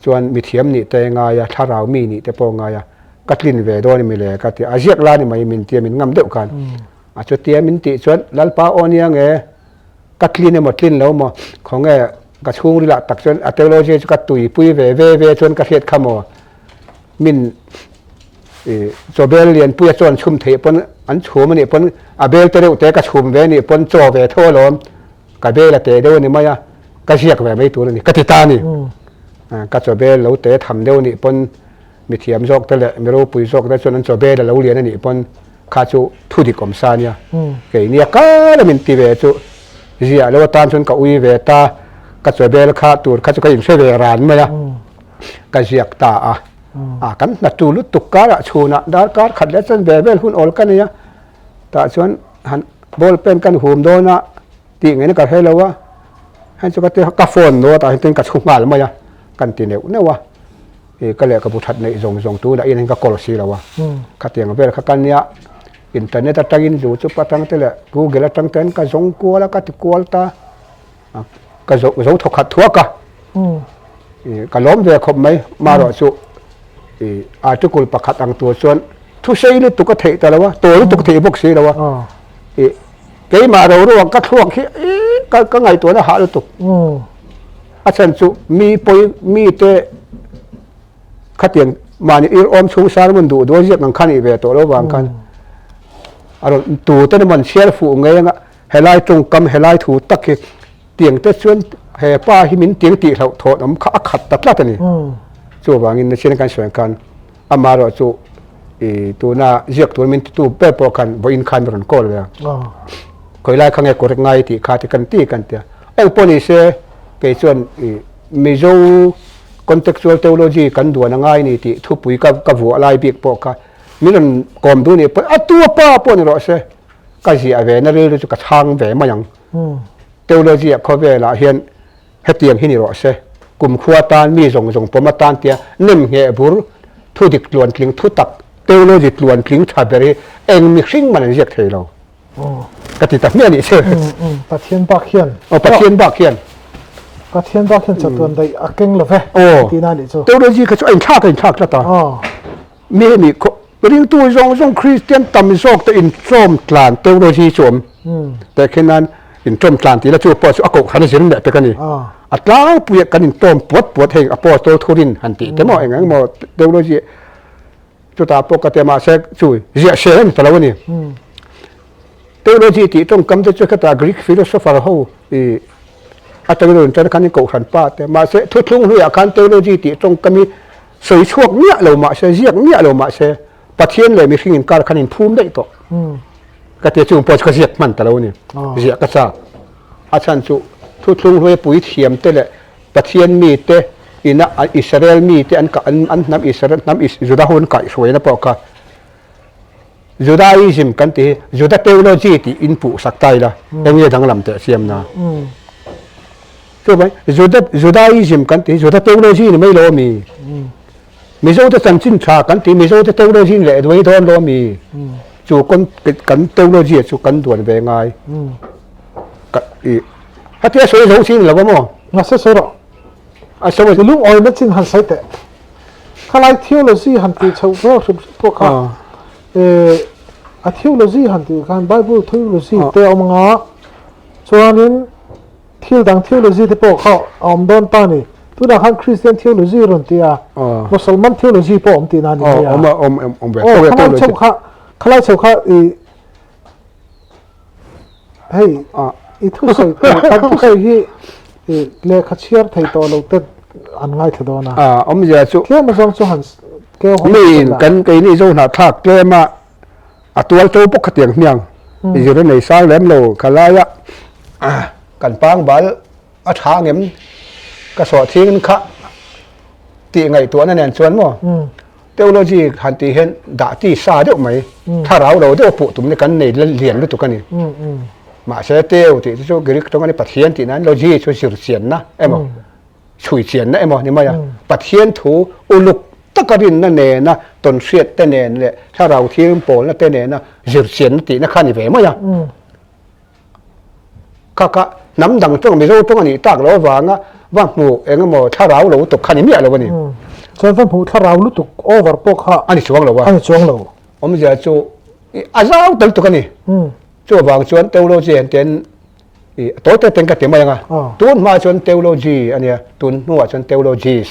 chuan mi thiam nih te ngai a, thlarau mi nih te pawh ngai a, ka tlin ve dawn emi le ka ti a, a ziak la ni mai min tia min ngam deuh khan, a chutia min tih chuan Lalpa aw nia nge. Ka tlin emaw tlin lo maw khawnge ka chhungril ah tak chuan a theology chu ka tuipui ve ve ve chuan ka hriat kha maw min i chawbel lianpui a chuan chhum theih pawn an chhum anih pawn a bel te reuh te ka chhum ve anih pawn chaw ve tho alawm ka bel a te deuh ani mai a ka ziak ve mai tur ani ka ti ta ani ka chawbel lo te tham deuh anih pawn mithiam zawk te leh mi ropui zawk te chuan an chawbel a lo lian anih pawn kha chu Thu dik awm sa nia. Keini a kal a min ti ve chu ziah lo atan chuan ka ui ve ta, ka chaw bel kha tur kha chu ka inhre ve ran mai a, ka ziak ta a. A kan hna tu lutuk karah chhunah darkar khat leh chuan ve vel hun awl ka nei a, tah chuan han ball pen kan hum dawn a tih ngeiin ka hre lo a, heng chu ka ti ka phone note ah hian ka chhu nghal mai a, kan ti neuh neuh a. I ka lehkhabu that neih zawng zawng tunah in ka kawl si lo a, khatiang vel kha ka nia internet atangin youtube atang te leh google atang ten ka zawng kual a ka ti kual ta ka zo zo thawk khat thuak a i ka lawm ve khawp mai marawh chu i article pakhat ang tur chuan thusei lutuk a theih ta lo a tawi lutuk a theih bawk si lo a i keimah ro ruang ka thluak hi ka ka ngaihtuahna hah lutuk. A chhan chu mi pawi mite khatiang mahni ir awm chhung sermon duh duai ziak ang khan ih ve tawh lo vang khan a rawn tu te emaw an chhiar fuh ngei anga helai tawngkam helai thu tak hi tiang te chuan he pa hi min tiang tih hlauh thawh awm kha a khat ta tlat a ni. Chuvangin nachin kan sawi ang khan amaherawh chu i tuna ziak tur min titu ber pawh khan vawiin khan rawn call ve a. Khawi lai kha nge correct ngai tih kha te kan ti kan tia. Eng pawh ni se kei chuan i Mizo contextual theology kan duan a ngai ni tih thupui ka ka vuah lai bik pawh kha min rawn kawm duh nih pawh a tu a pa pawh ni rawh se ka ziah ve na rilru chu ka chhang ve mai ang. Theology ah khawvelah hian hetiang hi ni rawh se, kumkhua tan mi zawng zawng pawm atan tia nem ngheh bur thu dik tluantling thu tak theology tluantling tha ber hi eng mihring man an ziak thei lo. Ka ti ta hmiah nih che. Pathian bak hian. Aw Pathian bak hian. Pathian bak hian chatuan daih a keng lo ve. Aw. Tihna nih chu. Theology kha chu a inthlak a inthlak tlat a. Mi hemi ringtu zawng zawng Kristian tam zawk te inṭawm tlan theology chu awm. Tehkhin nan inṭawm tlan tih la chu pawh chu a kohhran a zir leh pek a ni. A tlangpuiah kan inṭawm puat puat heng Apostol thurin han tih te maw eng eng maw theology chutah pawh ka ti a mahse chu ziah sel a ni ta lo a ni. Theology tih tawngkam te chu khata Greek philosopher ho i atangin rawn tan khan kohhran pa te mahse thuthlung hluiah khan theology tih tawngkam hi sawi chhuak miah lo mahse ziak miah lo mahse Pathian leh mihring inkar khan inphum daih tawh. Ka tia chung pawh chu ka ziak hman ta lo a ni. Ziah ka chak. A chhan chu thuthlung hluia puithiam te leh Pathian mite ina Israel mite an an hnam Israel hnam Juda ho an kaihhruaina pawh kha Judaism kan tih hi Juda theology tih in puh sak ta ila eng nge danglam teh siam na. Chuvang Juda Judaism kan tih hi Juda theology ni mai lo ami? Mizo te chanchin tha kan tih Mizo te theology ni leh duai dawn lo ami? Chu kan theology chu kan duan ve ngai. Ka i hatia sawi zo chin lo maw? Ngase sawi rawh. A sawi I lungawi na chin han sawi teh. Khalai theology han tih chhoh vel hrim hrim pawh kha a theology han tih khan Bible theology te a awm anga chuanin thil dang theology te pawh kha a awm dawn ta ni. Tunah khan Christian theology rawn ti a, Musalman theology pawh a awm tihna a ni mai a. Aw khalai chhoh kha khalai chhoh kha i Hei i thusawi kan thusawi hi i lehkha chhiar thei tawh lo te an ngaithla dawn a. A awmzia chu tlem azawng chu han keu hawn miin kan keini zo hnahthlak tlem a a tual to bawk khatiang hmiang zir a nei sang lem lo khalaia kan pangbal a tha ngem ka sawh thing kha tih ngaihtuahna nen chuan maw Theology han tih hian dah ti sa deuh mai, thlarau lo deuh puh tumna kan nei lian lutuk a ni. Mahse Theo tih chu Greek tawng a ni, Pathian tih nan logy chu zir chianna emaw, chhui chianna emaw ni mai a. Pathian thu uluk taka rinna nena tawnhriat te nen leh thlarau thiang pawlna te nena zir chianna tihna kha a ni ve mai a. Kha kha hnam dang tawng Mizo tawng a nih tak loh avanga va hmuh eng emaw thlarau lo lutuk kha ni miah lo a ni. Chuan va hmuh thlarau lutuk over pawh kha a ni chuang lo a. A ni chuang lo. Awmzia chu a zau tel tuk a ni. Chuvang chuan theology an ten i tawi te ten ka ti mai ang a. Tun hma chuan theology a nia, tun hnuah chuan theologies.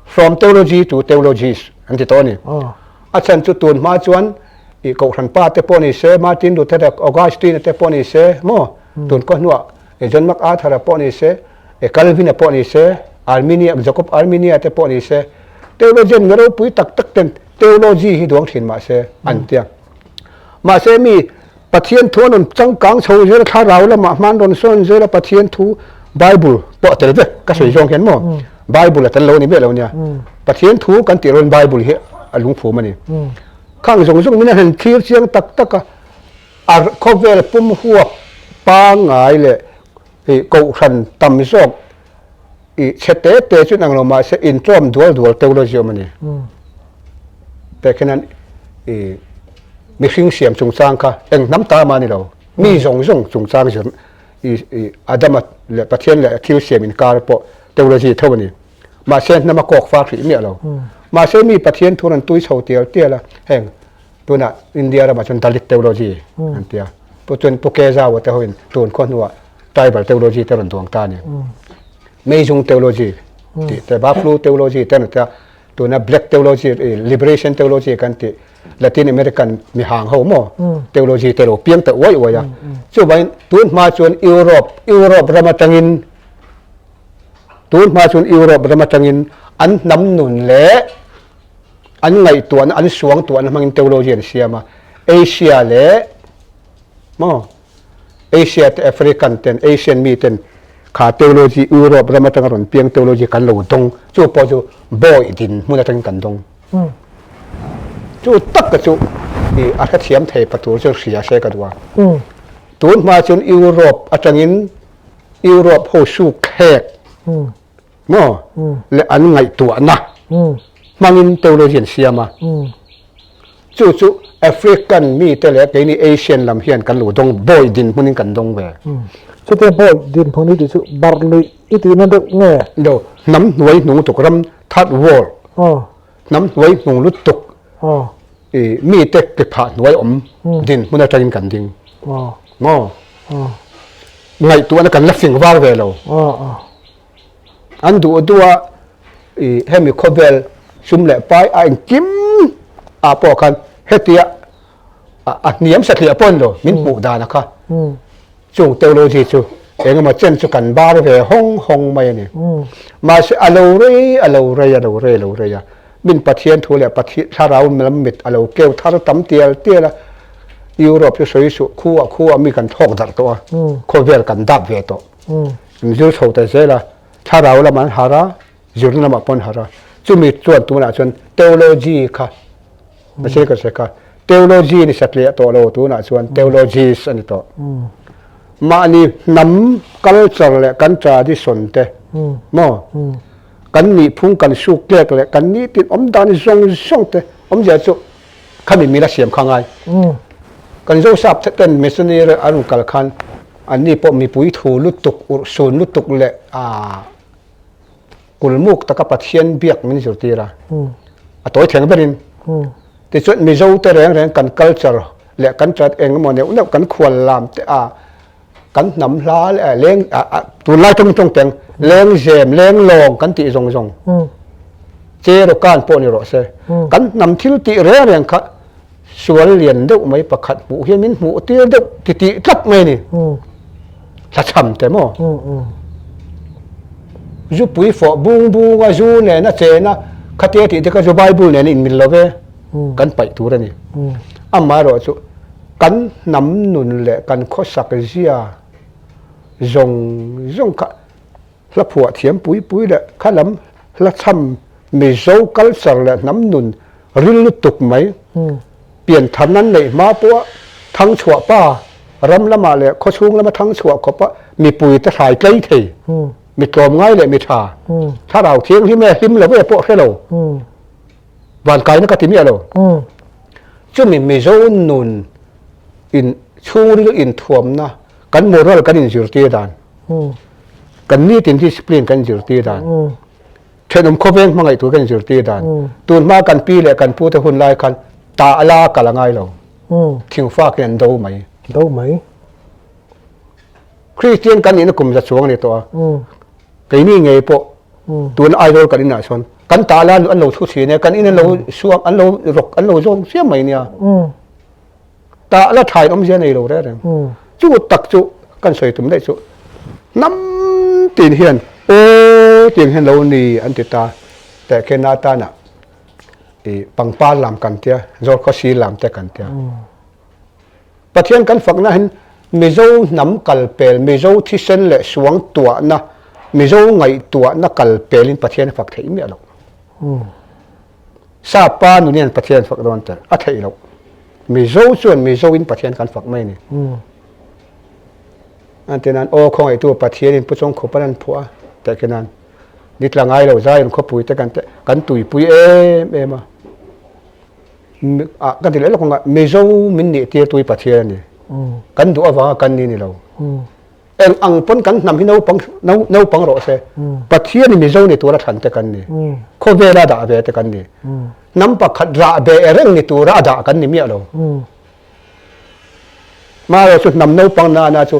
From theology to theologies an ti tawh a ni. A chhan chu tun hma chuan I Kohhran pa te pawh ni se, Martin Luther-a, Augustine-a te pawh ni se, maw? Tun khaw hnuah John MacArthur-a pawh ni se, Calvin-a pawh ni se, Arminia, Jacob Arminia te pawh ni se, theologian mi ropui tak tak ten theology hi duang thin mah se an tia. Mahse mi Pathian thu an rawn changkang chho zel a, thlarau lamah hma an rawn sawn zel a, Pathian thu Bible pawh a tel vek ka sawi zawng hian maw Bible a tel lo a ni miah lo nia. Pathian thu kan tih rawn Bible hi a lungphum a ni. Khang zawng zawng min a han thlir chiang tak tak a, a khawvel pum huap pangngai leh kohhran tam zawk I chhe te te chu nang lo mahse intlawm dual dual teuh lo ziawm a ni. Teh khian i mihring siam chungchang kha eng hnam ta mah a ni lo. Mi zawng zawng chungchang zir i i Adama leh Pathian leh thil siam inkar pawh theology tho a ni. Mahse hnam a kawk far hrih miah lo. Mahse mi Pathian thu rawn tui chho tial tial a, heng tunah India ramah chuan Dalit theology an ti a. Pu chuan Pu Kezaua te hoin tun khaw hnuah Tribal theology te rawn duang ta a ni. Meizung theology tih te, Buffalo theology te an ti a, tuna Black theology, Liberation theology kan tih Latin American mihang ho maw theology te lo piang ta uai uai a. Chuvangin tun hma chuan Europe, Europe ram atangin tun hma chuan Europe ram atangin an hnam nun leh an ngaihtuahna, an suangtuahna hmangin theology an siam a. Asia leh maw Asia te African ten Asian mi ten kha theology Europe ram atanga rawn piang theology kan lo dawng chu pawh chu bawi din hmun atangin kan dawng chu tak ka chu i a hrethiam thei pa tur chu hria se ka duh a tun hma chuan Europe atangin Europe ho suk thlek maw leh an ngaihtuahna hmangin theology an siam a chu chu African mite leh keini Asian lam hian kan lo dawng bawi dinhmunin kan dawng ve. Chutia bawi dinhmun i tih chu barh luih i tihna deuh nge? Lo, hnam hnuai hnung tuk ram third world hnam hnuai hnung lutuk i mite ke phah hnuai awm dinhmun atangin kan ding maw? Ngaihtuahna kan la fing var ve lo. An duh duh a i hemi khawvel sum leh pai a engkim ah pawh khan hetia a hniam satliah pawh a ni lo min hmuh dan a kha chung theology chu engemaw chen chu kan bar ve hawng hawng mai a ni. Mahse a lo rei a lo rei a lo rei a lo rei a min Pathian thu leh Pathian thlarau lam mit a lo keu thar tam tial tial a Europe chu sawi suh khuah khuah mi kan thlawk darh tawh a khawvel kan dap ve tawh. An zir chho ta zel a, thlarau lamah an harh a, zirna lamah pawh an harh a. Chumi chuan tunah chuan theology kha a sir ka hre kha, theology ni satliah tawh lo tunah chuan theologies a ni tawh. Mahni hnam culture leh kan tradition te maw, kan nihphung kan suk tlek leh kan nitin awm dan zawng zawng te awmzia chu khami mila siam kha ngai. Kan Zosap ten missionary an rawn kal khan Anni pawh mipui thu lutuk, urhsun lutuk leh kulmuk taka Pathian biak min zirtir a, a tawi thleng berin. Tichuan Mizo te reng reng kan culture leh kan ṭat eng emaw neuh neuh kan khual lam te a kan hnam hla leh leng tunlai tawng tawng teng lengzem, lenglawng kan tih zawng zawng Cherokan pawh ni rawh se kan hnam thil tih reng reng kha Sual lian deuh mai pakhat hmuh hian min hmuh tir deuh ti tih tlat mai a ni. Hlachham te maw? Zupui fawh bung bung a zu nen a chen a, khatia tih te kha zu Bible nen a inmil lo ve, kan paih tur a ni. Amaherawhchu kan hnam nun leh kan khawsak zia zawng zawng kha Hla phuah thiam pui pui leh kha lam hla chham Mizo culture leh hnam nun ril lutuk mai pian than an neih hma pawha thang chhuah pa ram lamah leh khawchhung lama thang chhuah khawpa mipui te hrai tlei thei mi tlawmngai leh mi tha thlarau thianghlim e hlim lo e pawh hre lo vankaina ka ti miah lo chumi Mizo nun in chhungril inthuamna kan moral kan inzirtir dan Kan nitin discipline kan zirtir dan, thenawm khawveng hmangaih tur kan zirtir dan, tun hma kan pi leh kan pute hun lai khan tah la kal a ngai lo, thingfak in an do mai. Do mai. Kristian kan nihna kum za chuang a ni tawh a, keini ngei pawh tun Aizawl kan inah sawn kan tah la an lo thu thin e, kan in an lo suak, an lo rawk, an lo zawng chiam mai nia. Tah la thain awmzia nei lo reng reng. Chu tak chu kan sawi tum daih chu hnam tin hian aw tiang hian lo ni an ti ta. Teh khen atana i pangpar lam kan tia, zawlkhawsi lam te kan tia. Pathian kan fakna hian Mizo hnam kalpel, Mizo thisen leh suangtuahna, Mizo ngaihtuahna kalpelin Pathian a fak theih miah loh. Sapa nun hian Pathian fak dawn tel a theih loh. Mizo chuan Mizo in Pathian kan fak mai a ni. An ti nan aw khawngaihtu Pathianin Pu Chawngkhupan an phuah a teh khi nan ni tla ngai lo Zion khawpui te kan kan tuipui em em a. Ah kan ti leh lawk ang a Mizo min nih tir tui Pathian a ni. Kan duh avanga kan ni ni lo. Eng ang pawn kan hnam hi naupang naupang rawh se. Pathian in Mizo ni tura thlan te kan ni. Khawvela dah ve te kan ni. Hnam pakhat rah be reng ni tura a dah kan ni miah lo. Marawh chu hnam naupang nana chu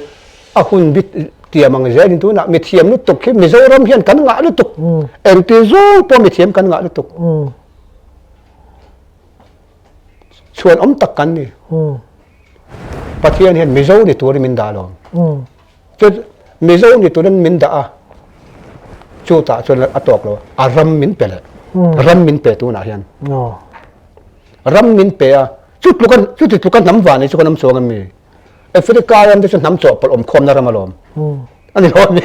a hun bi tiam ang zel in tunah mithiam lutuk hi Mizoram hian kan ngah lutuk. Engti zawng pawh mithiam kan ngah lutuk. Chhuan awm tak kan ni. Pathian hian Mizo ni turin min dah lo. Chu Mizo ni turin min dah a, chu tah chuan a tawk lo. A ram min pe leh. Ram min pe tunah hian. Ram min pe a, chu tluka chuti tluka hnam van hi chu kan awm chuang em mi? Africa ram te chu hnam chawhpawlh awm khawmna ram alawm. A ni lo a mi?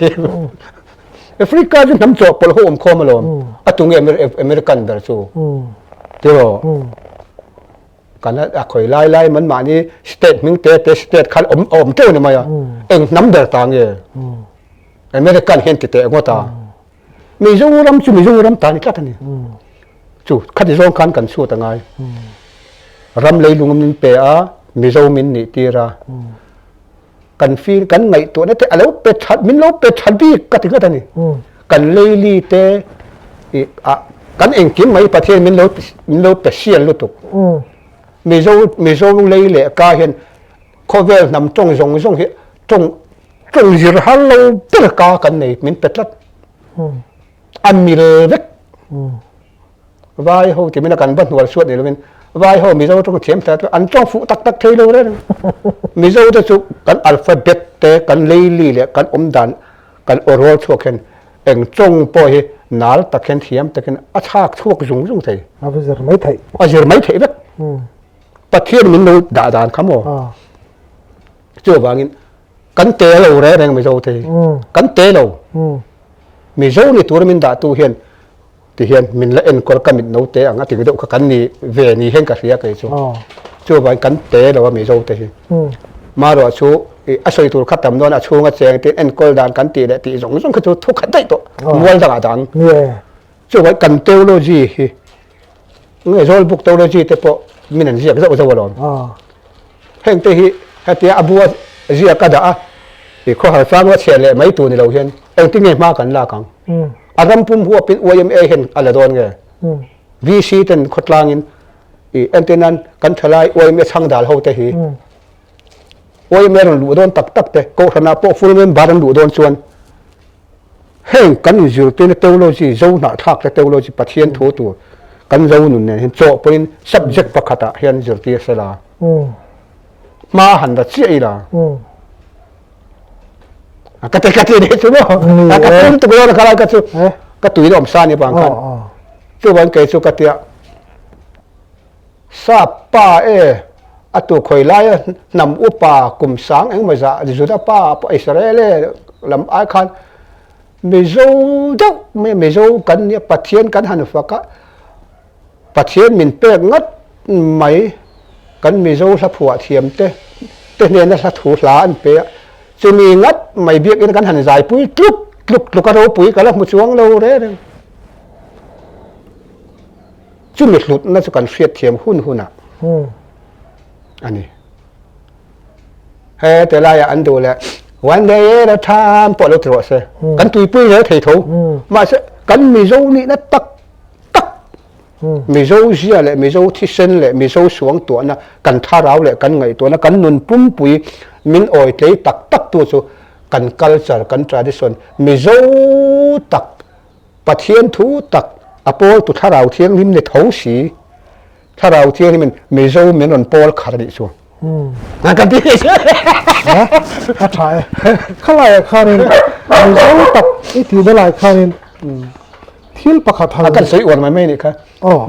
Africa chu hnam chawhpawlh ho awm khawm alawm. A tunge American ber chu. Tiraw? Kan a khawi lai lai man mahni state hming te te state khan awm awm teuh ni mai a. Eng hnam ber ta nge? American hian ti teh ngawt a. Mizoram chu Mizoram ta ni tlat a ni. Chu khati zawng khan kan chhuat a ngai. Ram leilung min pe a, Mizo min nih tir a. Kan feel kan ngaihtuahna te a lo pe that min lo pe tha bik ka ti nghat a ni. Kan leili te i a kan engkim mai Pathian min lo min lo pe sial lutuk. Mizo Mizo lei leh ka hian khawvel hnam tawng zawng zawng hi tawng tawng zir har lo ber ka kan nei min pe tlat. A mil vek. Vai ho ti mina kan va hnual suat ni lovin vai ho Mizo tawng thiam ta an tawng fuh tak tak thei lo reng. Mizo te chu kan alphabet te kan leili leh kan awm dan kan awrawl chhuak hian eng tawng pawh hi nal tak hian thiam takin a chhak chhuak zung zung thei. A zir mai theih. A zir mai theih vek. Pathian min lo dah dan kha maw. Chuvangin kan te lo reng reng Mizo te hi. Kan te lo. Mizo ni tur min dah tu hian Ti hian min la enkawl ka mit note ang a ti deuh kha kan ni ve ni hian ka hria kei chu. Chuvangin kan te lo a Mizo te hi. Maruah chu a sawi tur kha tam dawn a chhunga cheng te enkawl dan kan tih leh tih zawng zawng kha chu thu khat daih tawh mual dangah dang. Chuvangin kan theology hi nge Zawlbuk theology te pawh min an ziak zauh zauh alawm. Heng te hi hetia a bua ziak a dah a, i khawhar chang la chhiar leh mai tur ni lo hian engtin nge hma kan lak ang? A ram pum huapin yma hian a la dawn nge? VC ten khawtlangin i entir nan kan thalai yma chhang dal ho te hi yma rawn luh dawn tak tak te, kohhranah pawh full member an luh dawn chuan heng kan inzirtirna theology, zo hnahthlak te theology, Pathian thu tur kan zo nun nen hian chawhpawhin subject pakhatah hian zirtir sela hma han la chiah ila ka ti ka ti ni chu maw ka tum tuk lo ka lai ka chu ka tui awm sa ni bang khan chuvan kei chu ka tia Sap pa e, a tu khawi laia hnam upa kum sang engmaw zah Juda pa pawh Israel e lam ai khan Mizo deuh mai Mizo kan nia Pathian kan han fak a, Pathian min pek ngat mai kan Mizo hla phuah thiam te te hnena hla thu hla an pe a, chumi ngat mai biakin kan han zaipui tluk tluk tluk a ropui ka la hmu chuang lo reng reng. Chumi hlutna chu kan hriatthiam hun hunah a ni. He te laiah an duh leh one day at a time pawh lo ti rawh se. Kan tuipui zel thei tho. Mahse kan Mizo nihna tak tak Mizo zia leh Mizo thisen leh Mizo suangtuahna kan thlarau leh kan ngaihtuahna kan nun pumpui min awitlei tak tak tu chu kan culture kan tradition Mizo tak Pathian thu tak a pawl tu Thlarau Thianghlim ni tho si, Thlarau Thianghlim in Mizo min rawn pawl khat a nih chu. A kan ti A tha e. Khalaiah khanin Mizo tak i tihna lai khanin. Thil pakhat han. A kan sawi uar mai mai nih kha.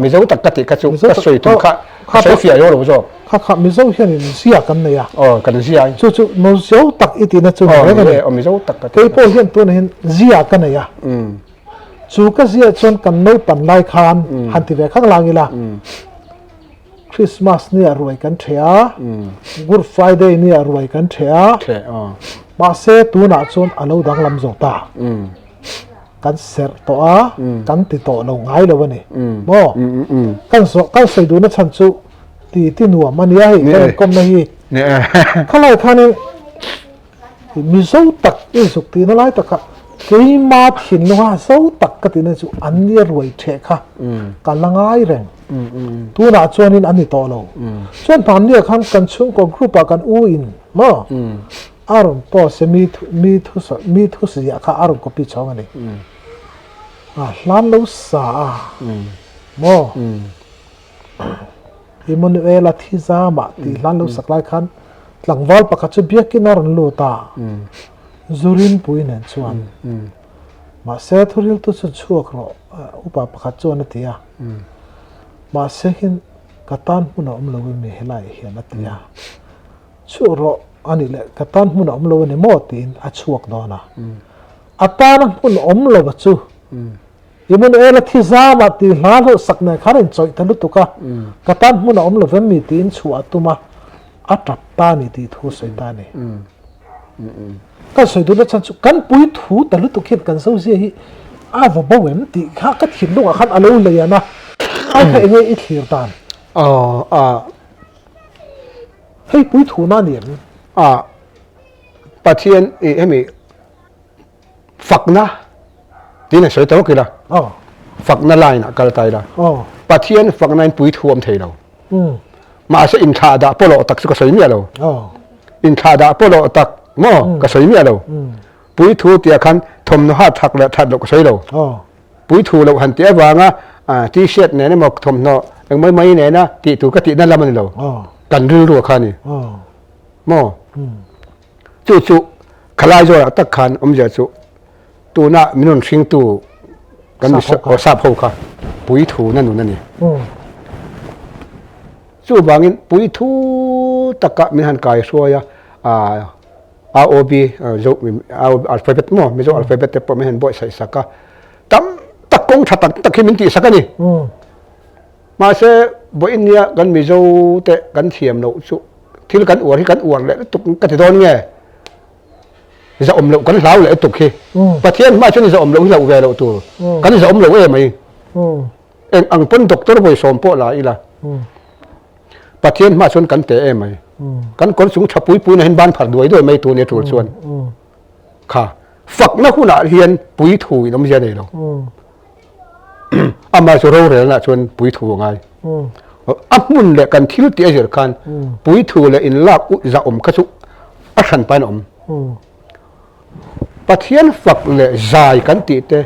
Mizo tak ka tih kha chu ka sawi tum kha ka sawi fiah lo lo zawk. Kha kha Mizo hianin zia kan nei a. Aw kan zia. Chu chu Mizo tak i tihna chu ni reng a ni. Aw Mizo tak ka tih. Kei pawh hian tunah hian zia ka nei a. Chu ka zia chuan kan naupan lai khan han ti ve khang lang ila. Christmas nia ruai kan ṭheh a, Good Friday nia ruai kan ṭheh a, mahse tunah chuan a lo danglam zo ta. Kan serh tawh a, kan ti tawh lo ngai lo a ni. Maw? Kan kan sawi duhna chhan chu ti ti nuam a nia hei kan inkawmna hi. Khalai khanin Mizo tak i zuk tihna lai takah keima thinlunga zo tak ka tihna chu an nia ruai ṭheh kha ka la ngai reng. Tunah chuanin an ni tawh lo. Chuan hmannia khan kan chhungkaw group ah kan u in maw a rawn post e mi mi thu mi thu ziah kha a rawn copy chhawng a ni. A hlan lo sa a maw Emmanuela thi zamah tih hlan lo sak lai khan tlangval pakhat chu biakin a rawn lut a, Zurinpui nen chuan. Mahse thuriltu chu chhuak rawh upa pakhat chuan a ti a. Mahse hin ka tan hmun a awm lo emi helaiah hian a ti a. Chhuak rawh a nih leh ka tan hmun a awm lo a ni maw tiin a chhuak dawn a. A tana hmun awm lo a chu Emmanuel-a thi zama tih hla hlauh sak nen khan a inchawih ta lutuk a, ka tan hmun a awm lo vem mi tiin chhuah a tum a, a tap ta a ni tih thu a sawi ta a ni. Kan sawi duhna chhan chu kan pui thu ta lutuk hian kan zozia hi a va bo em tih kha ka thinlungah khan a lo lei an a, ai kha enge i thlir dan? Hei pui thu na a ni em? Pathian i hemi Fakna tiin an sawi ta vak ila, fakna line ah kal ta ila, Pathian fakna in pui thu awm thei lo. Mahse inthlah dah pawlawh tak chu ka sawi miah lo. Inthlah dah pawlawh tak maw ka sawi miah lo. Pui thu tiah khan thawmhnaw hat hak leh that loh ka sawi lo. Pui thu loh han tih avanga t-shirt nen emaw thawmhnaw eng mai mai nena tih tur ka tihna lam a ni lo. Kan rilru a kha a ni. Maw? Chu chu khalai zawlah tak khan awmzia chu tuna min rawn hringtu kan mi sap ho kha puithu na nun a ni. Chuvangin puithu taka min han kai hruai a ROB alphabet maw Mizo alphabet te pawh min han buatsaih sak a tam tak kawng tha tak tak hi min tihsak a ni. Mahse vawiin nia kan Mizo te kan thiam loh chu Thil kan uar hi kan uar leh lutuk ka ti dawn nge? Zahawm loh kan hlau leh lutuk hi. Pathian hma chuan zahawm loh hi hlauh ve loh tur. Kan zahawm lo em mai. Eng ang pawn doctor vawi sawm pawh la ila. Pathian hma chuan kan te em mai. Kan kawr chung tha pui pui na hian ban phar duai duai mai tur nia tul chuan. Kha fakna hunah hian pui thu in awmzia nei lo. Amah chu rorelna chuan puithu a ngai. A hmun leh kan thil tih a zir khan puithu leh inlak za awm kha chu a hran pain a awm. Pathian fak leh zai kan tih te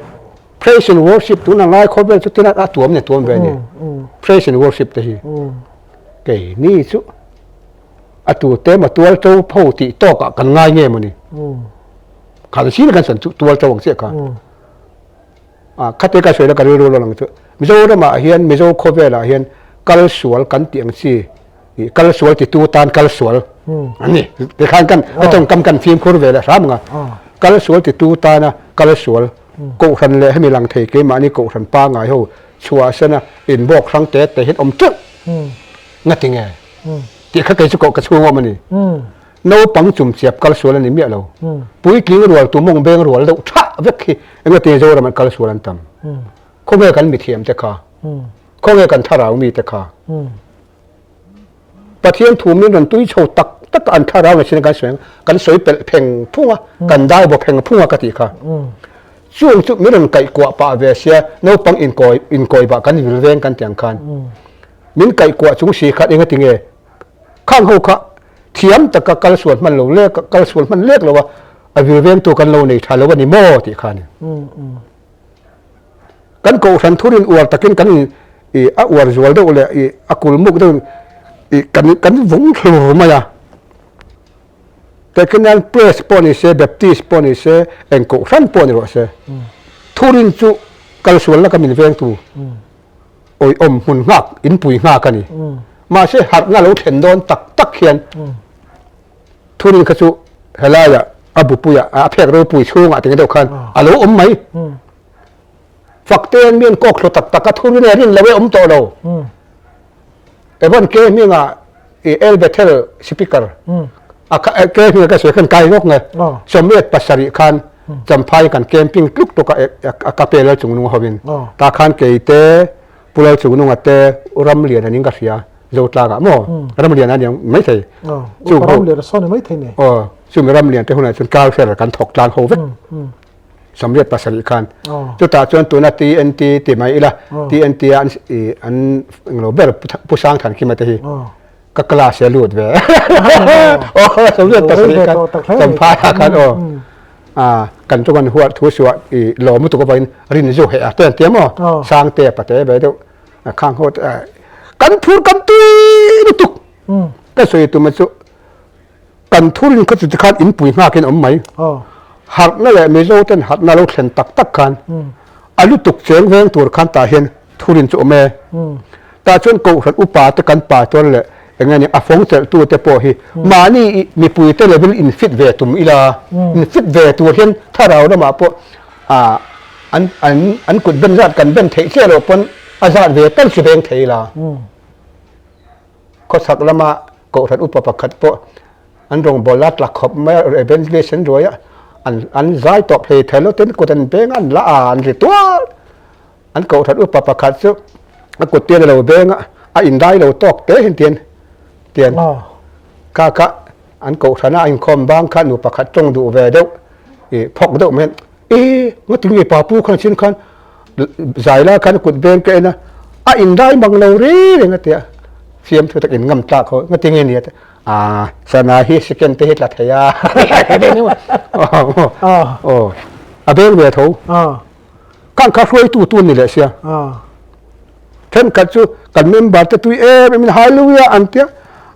praise and worship tuna ngai khawvel chu tina a tuam ne tuam ve ni. Praise and worship te hi kei ni chu a tu te ma tual to pho tih tawkah kan ngai nge maw ni. Kha sin kan san chu tual to ang chiah kha. A khate ka sawi la ka rilru lo lang chu Mizoramah hian Mizo khawvelah hian kal sual kan tih ang chi ih kal sual titu tan kal sual an ni tikhan kan ka tawngkam kan fimkhur ve leh hram ang a kal sual titu tana kal sual kohhran leh hemi lang thei keimahni kohhran pangngai ho chhuahsana inbawk hrang te te hian awm teuh ngati nge tih kha kei chu ka chhung awm a ni. Naupang chumchiap kal sual a ni miah lo. Puitling rual tu mawng beng rual deuh thah vek hi engati Zoram an kal sual an tam. Khawnge kan mithiam te kha? Khawnge kan thlarau mi te kha? Pathian thu min rawn tui chho tak tak an thlarau nge sin kan sawi kan sawi pelh pheng phung a, kan dai bo pheng phung a ka tih kha. Chung chu min rawn kaih kuah pah ve sia naupang inkawi inkawi bah kan vil veng kan tiang khan. Min kaih kuah chung si khan engati nge Khang ho kha thiam taka kal sual hman lo lek kal sual hman lek lo a, a vir vengtu kan lo nei tha lo a ni maw tih kha a ni. Kan kohhran thurin uar takin kan in i a uar zual deuh leh i a kulmuk deuh i kan kan vung thlur mai a. Tehkhian Press pawh ni se, Baptist pawh ni se, eng kohhran pawh ni rawh se, thurin chu. Kal sual laka min vengtu awihawm hmun nghak, inpui nghak a ni. Mahse harhna lo thlen dawn tak tak hian thurin kha chu helaiah a bupuiah a phek ropui chhungah teng deuh khan a lo awm mai. Faktean mi an kawk hlu tak tak a, thurin a rin lo e awm tawh lo. Evan ke hminga i El Bethel speaker a ke hminga ka sawi khan kai rawk nge sawmriat pasarih khan Champhai kan camping tluk tluk a ka pe lal chung nung hovin ta khan kei te Pu Lal chung nunga te Ramlian aning ka hria Zotlangah maw Ramlian a niang mai thei chu Ramlian a sawn ni mai thei ni aw chu mi Ramlian te hunah chuan car fare kan thawk tlang ho vek Sawmriat pasarih khan chutah chuan tuna TNT ti mai ila TNT a an englo ber Pu Sangthan Kima te hi ka class a lut ve aw sawmriat pasarih khan Champhai ah khan aw a kan chu kan huat thu suah i lawm lutuk avangin rin zu heh a te an tia maw Sangte pate ve deuh khang ho kan phur kan tui lutuk ka sawi tum a chu Kan thurin kha chuti khan inpui nghakin awm mai. Harhna leh Mizo ten harhna lo thlen tak tak khan a lutuk cheng veng tur khan tah hian thurin chu awm e. Tah chuan Kohhran upa te kan pa chuan leh eng nge ni a fawng chelh tu te pawh hi mahni mipui te level in fit ve tum ila in fit ve tur hian thlarau lamah pawh an an an kut ben zat kan ben theih chiah loh pawn a zat ve tal chu veng thei ila. Khawchhak lama Kohhran upa pakhat pawh an rawngbawlna tla khawp mai a, evangelist an ruai a, an an zai tawp hlei thei lo ten kut an beng a, an la a, an ri tual. An kohhran upa pakhat chu a kut tian a lo beng a, a indai lo tawk te hian tian tian kha kha an kohhrana a inkhawm bang kha nu pakhat tawng duh ve deuh ih phawk deuh mai hian e ngati nge papu khan chin khan zai lai khan kut beng ka en a, a indai mang lo reng reng a tia fiam thu tak in ngam tlak ho ngati nge ni a tia a sana hi second te hi tla thei a aw a beng ve tho khan kha hruai tu tu ni leh sia thenkhat chu kan member te tui em em in hallelujah an tia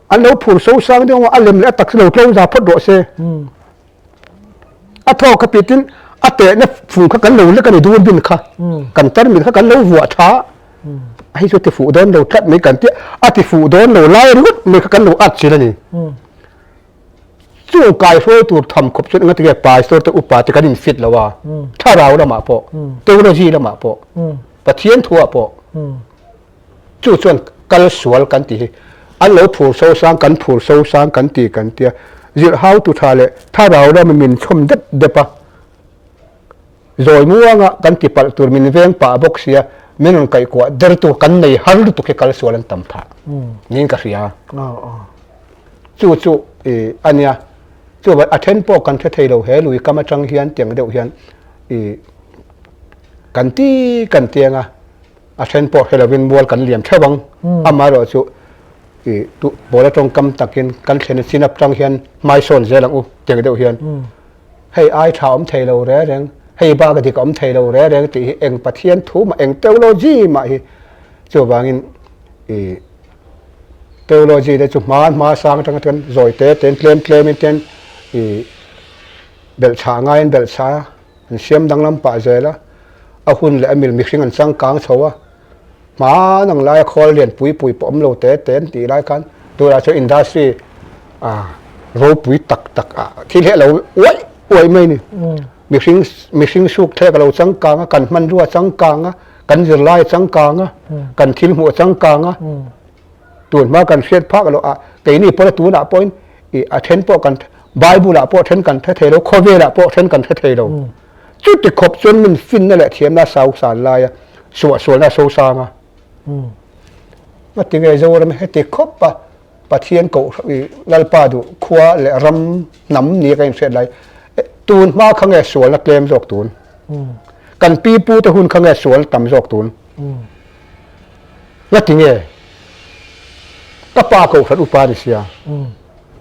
an lo phur so sang deuh a lem leh a taksa lo tlo za phawt rawh se. A thaw kha pitin a tehna fung kha kan lo lek a ni durbin kha kan tarmit kha kan lo vuah tha a hei chu ti fuh dawn lo tlat mai kan tia a ti fuh dawn lo lai ringawt mai kha kan lo at chin a ni chung kai hruai tur tham khawp chuan engati nge pastor te upa te kan in fit lo a thlarau lamah pawh theology lamah pawh Pathian thuah pawh Chu chuan kal sual kan tih hi an lo phur sosang kan phur sosang kan ti kan tia zirhau tu tha leh thlarau rama min chhawm dep dep a, zawi muanga kan ti palh tur min veng pah bawk sia min rawn kaihkuah der tu kan nei har lutuk hi kal sual an tam phah niin ka hria. Chu chu i a nia chuvan a then pawh kan hre thei lo he lui kam atang hian tiang deuh hian i kan ti kan tiang a. A then pawh hre lovin mual kan liam theuh ang. Amaherawh chu i tu pawl atawng kam takin kan thlen chin atang hian hmaisawn zel ang u tiang deuh hian hei ai tha awm thei lo reng reng, hei bak a dik awm thei lo reng reng tih hi eng Pathian thu mah eng theology mah hi chuvangin i theology te chu hma hma sang atanga chuan zawi te ten tlem tlemin ten i belhchhah ngaiin belhchhah a. An siam danglam pah zel a, a hun leh a mil mihring an changkang chho a, hma nang laia khawl lian pui pui pawh awm lo te te an tih lai khan tunah chuan industry ropui tak tak ah thil hi a lo uaih uaih mai a ni. Mihring mihring suk thlek a lo changkang a, kan hmanrua a changkang a, kan zirlai a changkang a, kan thil hmuh a changkang a, tun hma kan hriat phak loh ah keini pawh tunah pawhin i a then pawh kan Bible ah pawh then kan hre thei lo, khawvel ah pawh then kan hre thei lo. Chuti khawp chuan min finna leh thiamna sau san lai a, suahsualna a sosang a. Ngatinge Zoram heti khawp a Pathian koh i Lalpa duh khua leh ram hnam ni a ka inhriat lai tun hma kha nge sualna tlem zawk tun? Kan pi pu te hun kha nge sual tam zawk tun? Ngatinge ka pa kohhran upa ni sia.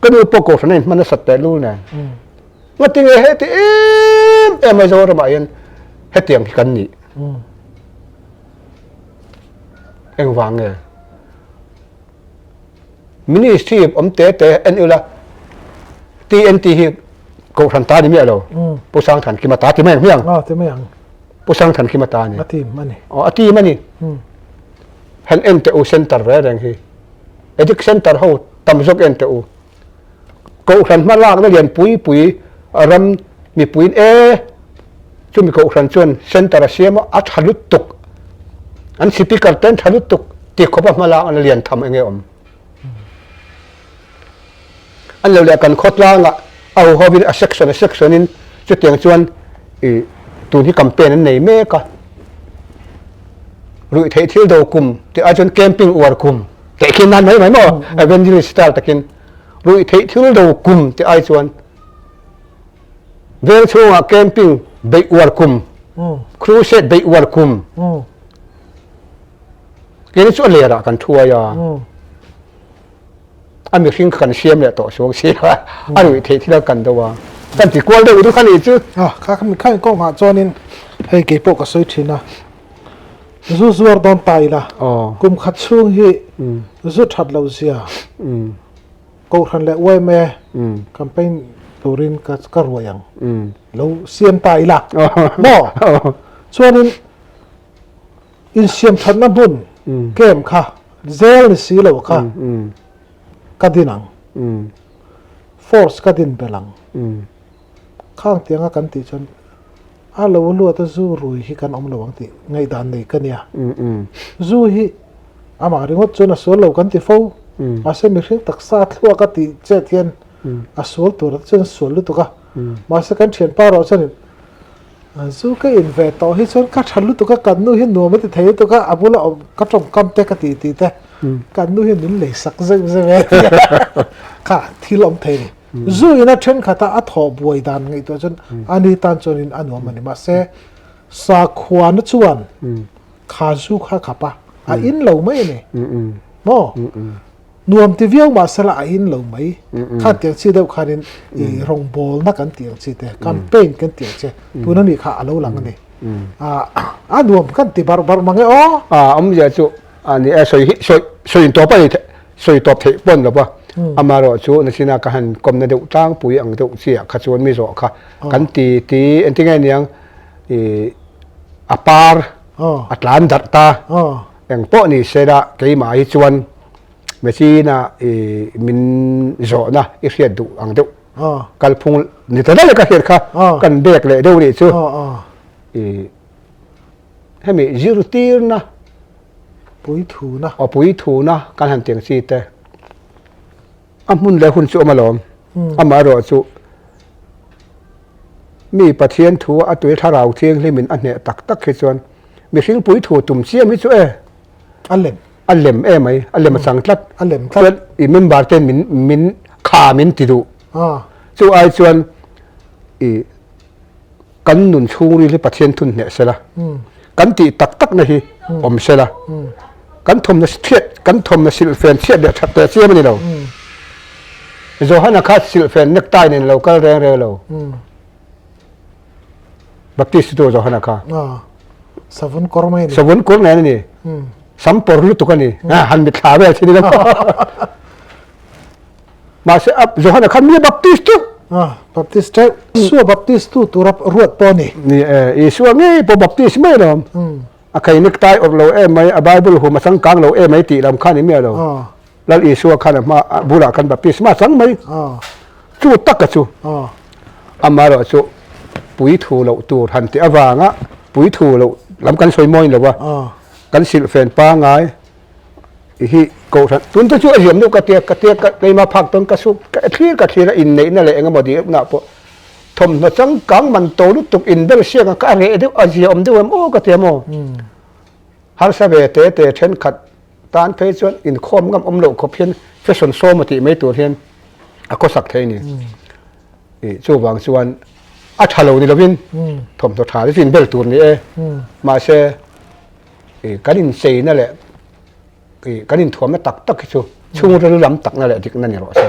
Ka nu pawh kohhran a inhman nasat teh lul nen. Ngatinge heti em em a Zoramah hian hetiang hi kan nih. Engvang nge? Ministry awm te te en ila TNT hi kohhran ta ni miah lo. Pu Sangthan Kima ta ti mai ang hmiang. Ah, ti mai ang. Pu Sangthankhima ta a ni. A team a ni. Aw, a team a ni. Han en teh u center ve reng hi. Addict center ho tam zawk en teh u. Kohhran hma lakna lian pui pui ram mipuiin e chumi kohhran chuan center a siam a, a tha lutuk. An speaker te an tha lutuk ti khawpa hma lakna lian tham enge awm. An lo leh kan khawtlangah a ho hovin a section a section in chutiang chuan ih tun hi campaign an nei mek a. Ruih theih thil do kum tih ai chuan camping uar kum teh khi nan mai mai maw evangelist style takin ruih theih thil do kum tih ai chuan veng chhungah camping beih uar kum crusade beih uar kum Keini chu a lerah kan thuai a, a mihring kha kan siam leh tawh suang si a, a ruih theih thil a kan deuh a, kan ti kual deuh deuh a nih chu. A, kha kha kha kawngah chuanin hei kei pawh ka sawi thin a, zu zuar dawn ta ila, kum khat chhung hi zu that loh zia Kohhran leh yma campaign turin ka ka ruai ang, lo siam ta ila maw? Chuanin Insiamthatna hmun camp kha zel ni si lo kha ka din ang. Force ka din belh ang. Khang tianga kan tih chuan a lo luat a zu rui hi kan awm lo ang tih ngaihdan nei ka nia. Zu hi amah ringawt chuan a sual lo kan ti fo. Mahse mihring taksa thluak a tih chet hian a sual tur chuan a sual lutuk a. Mahse kan thianpa erawh chuanin Zu ka in ve tawh hi chuan ka tha lutuk a, kan nu hi nuam a ti thei lutuk a, a bula awm ka tawngkam te ka tih tih te, kan nu hi min lei sak zeuh zeuh e tih kha thil awm thei a ni. Zu in a thenkhat a a thawh buai dan ngaihtuah chuan ani tan chuanin a nuam a ni. Mahse, sakhuana chuan kha zu kha khap a, a in lo mai a ni. Maw? Nuam ti viau mah sela a in lo mai. Khan tiang chi deuh khanin i rawngbawlna kan tih ang chi te, campaign kan tih ang che, tuna mi kha a lo lang a ni. A nuam kan ti barh barh mang e aw. A awmzia chu a ni e, sawi hi sawi sawi tawp a ni sawi tawp theih pawn lo va. Amaherawhchu nachina ka han kawmna deuh tlangpui ang deuh chiah kha chuan mi zawh kha kan ti ti engtinge niang i a par a tlan darh ta. Eng pawh ni sela keimah hi chuan Machine-a i min zawhna i hriat duh ang deuh kalphung ni ta daih ka hriat kha kan bek leh deuh nih chu i hemi zirtirna puithuna aw puithuna kan han tiang chi te a hmun leh hun chu awm alawm amaherawh chu mi Pathian thu a tui thlarau thianghlimin a hneh tak tak hi chuan mihring puithu tum chiam hi chu e a lem A lem em mai, a lem a chang tlat. A lem tlat. Chuan i member ten min min kha min ti duh. Chu ai chuan i kan nun chhungril hi Pathian thun hneh sela. Kan tih tak tak na hi awm sela. Kan thawmna chhiat kan thawmna silhfen chhiat leh that teh chiam a ni lo. Johana kha silhfen necktie nen lo kal reng reng lo. Baptist tu Johana kha. Savun kawr mai a ni. Savun kawr nen a ni. Sam pawr lutuk a ni. Han mitthla vel thin ila. Mahse Johana kha mi Baptist tu. Baptist teuh. Isua Baptist tu tura ruat pawh a ni. Ni e, Isua ngei pawh Baptist mai alawm. A khei necktie awrh lo em mai, a Bible hum a changkang lo em mai tih lam kha a ni miah lo. Lal Isua khan a hma bulah khan baptisma a chang mai. Chu taka chu amaherawhchu puithu loh tur han tih avanga puithu loh lam kan sawi mawi lo a, kan silhfen pangai hi kohhran tun te chu a ziam deuh ka tia ka tia ka keima phak tawn ka su ka thlir ka thlir a inneihna leh engemaw dih na pawh thawmhnaw changkang man to lutuk inbel siak ang kha a reh deuh a ziaawm deuh em aw ka tia maw harsa ve te te thenkhat Tan phei chuan inkhawm ngam awm loh khawp hian fashion sawm a tih mai tur hian a khawsak thei a ni. I chuvang chuan a tha lo ni lovin thawmhnaw tha te chu inbel tur ni e. Mahse i kan incheina leh i kan inthuamna tak tak hi chu chhungril lam takna leh dikna ni rawh se.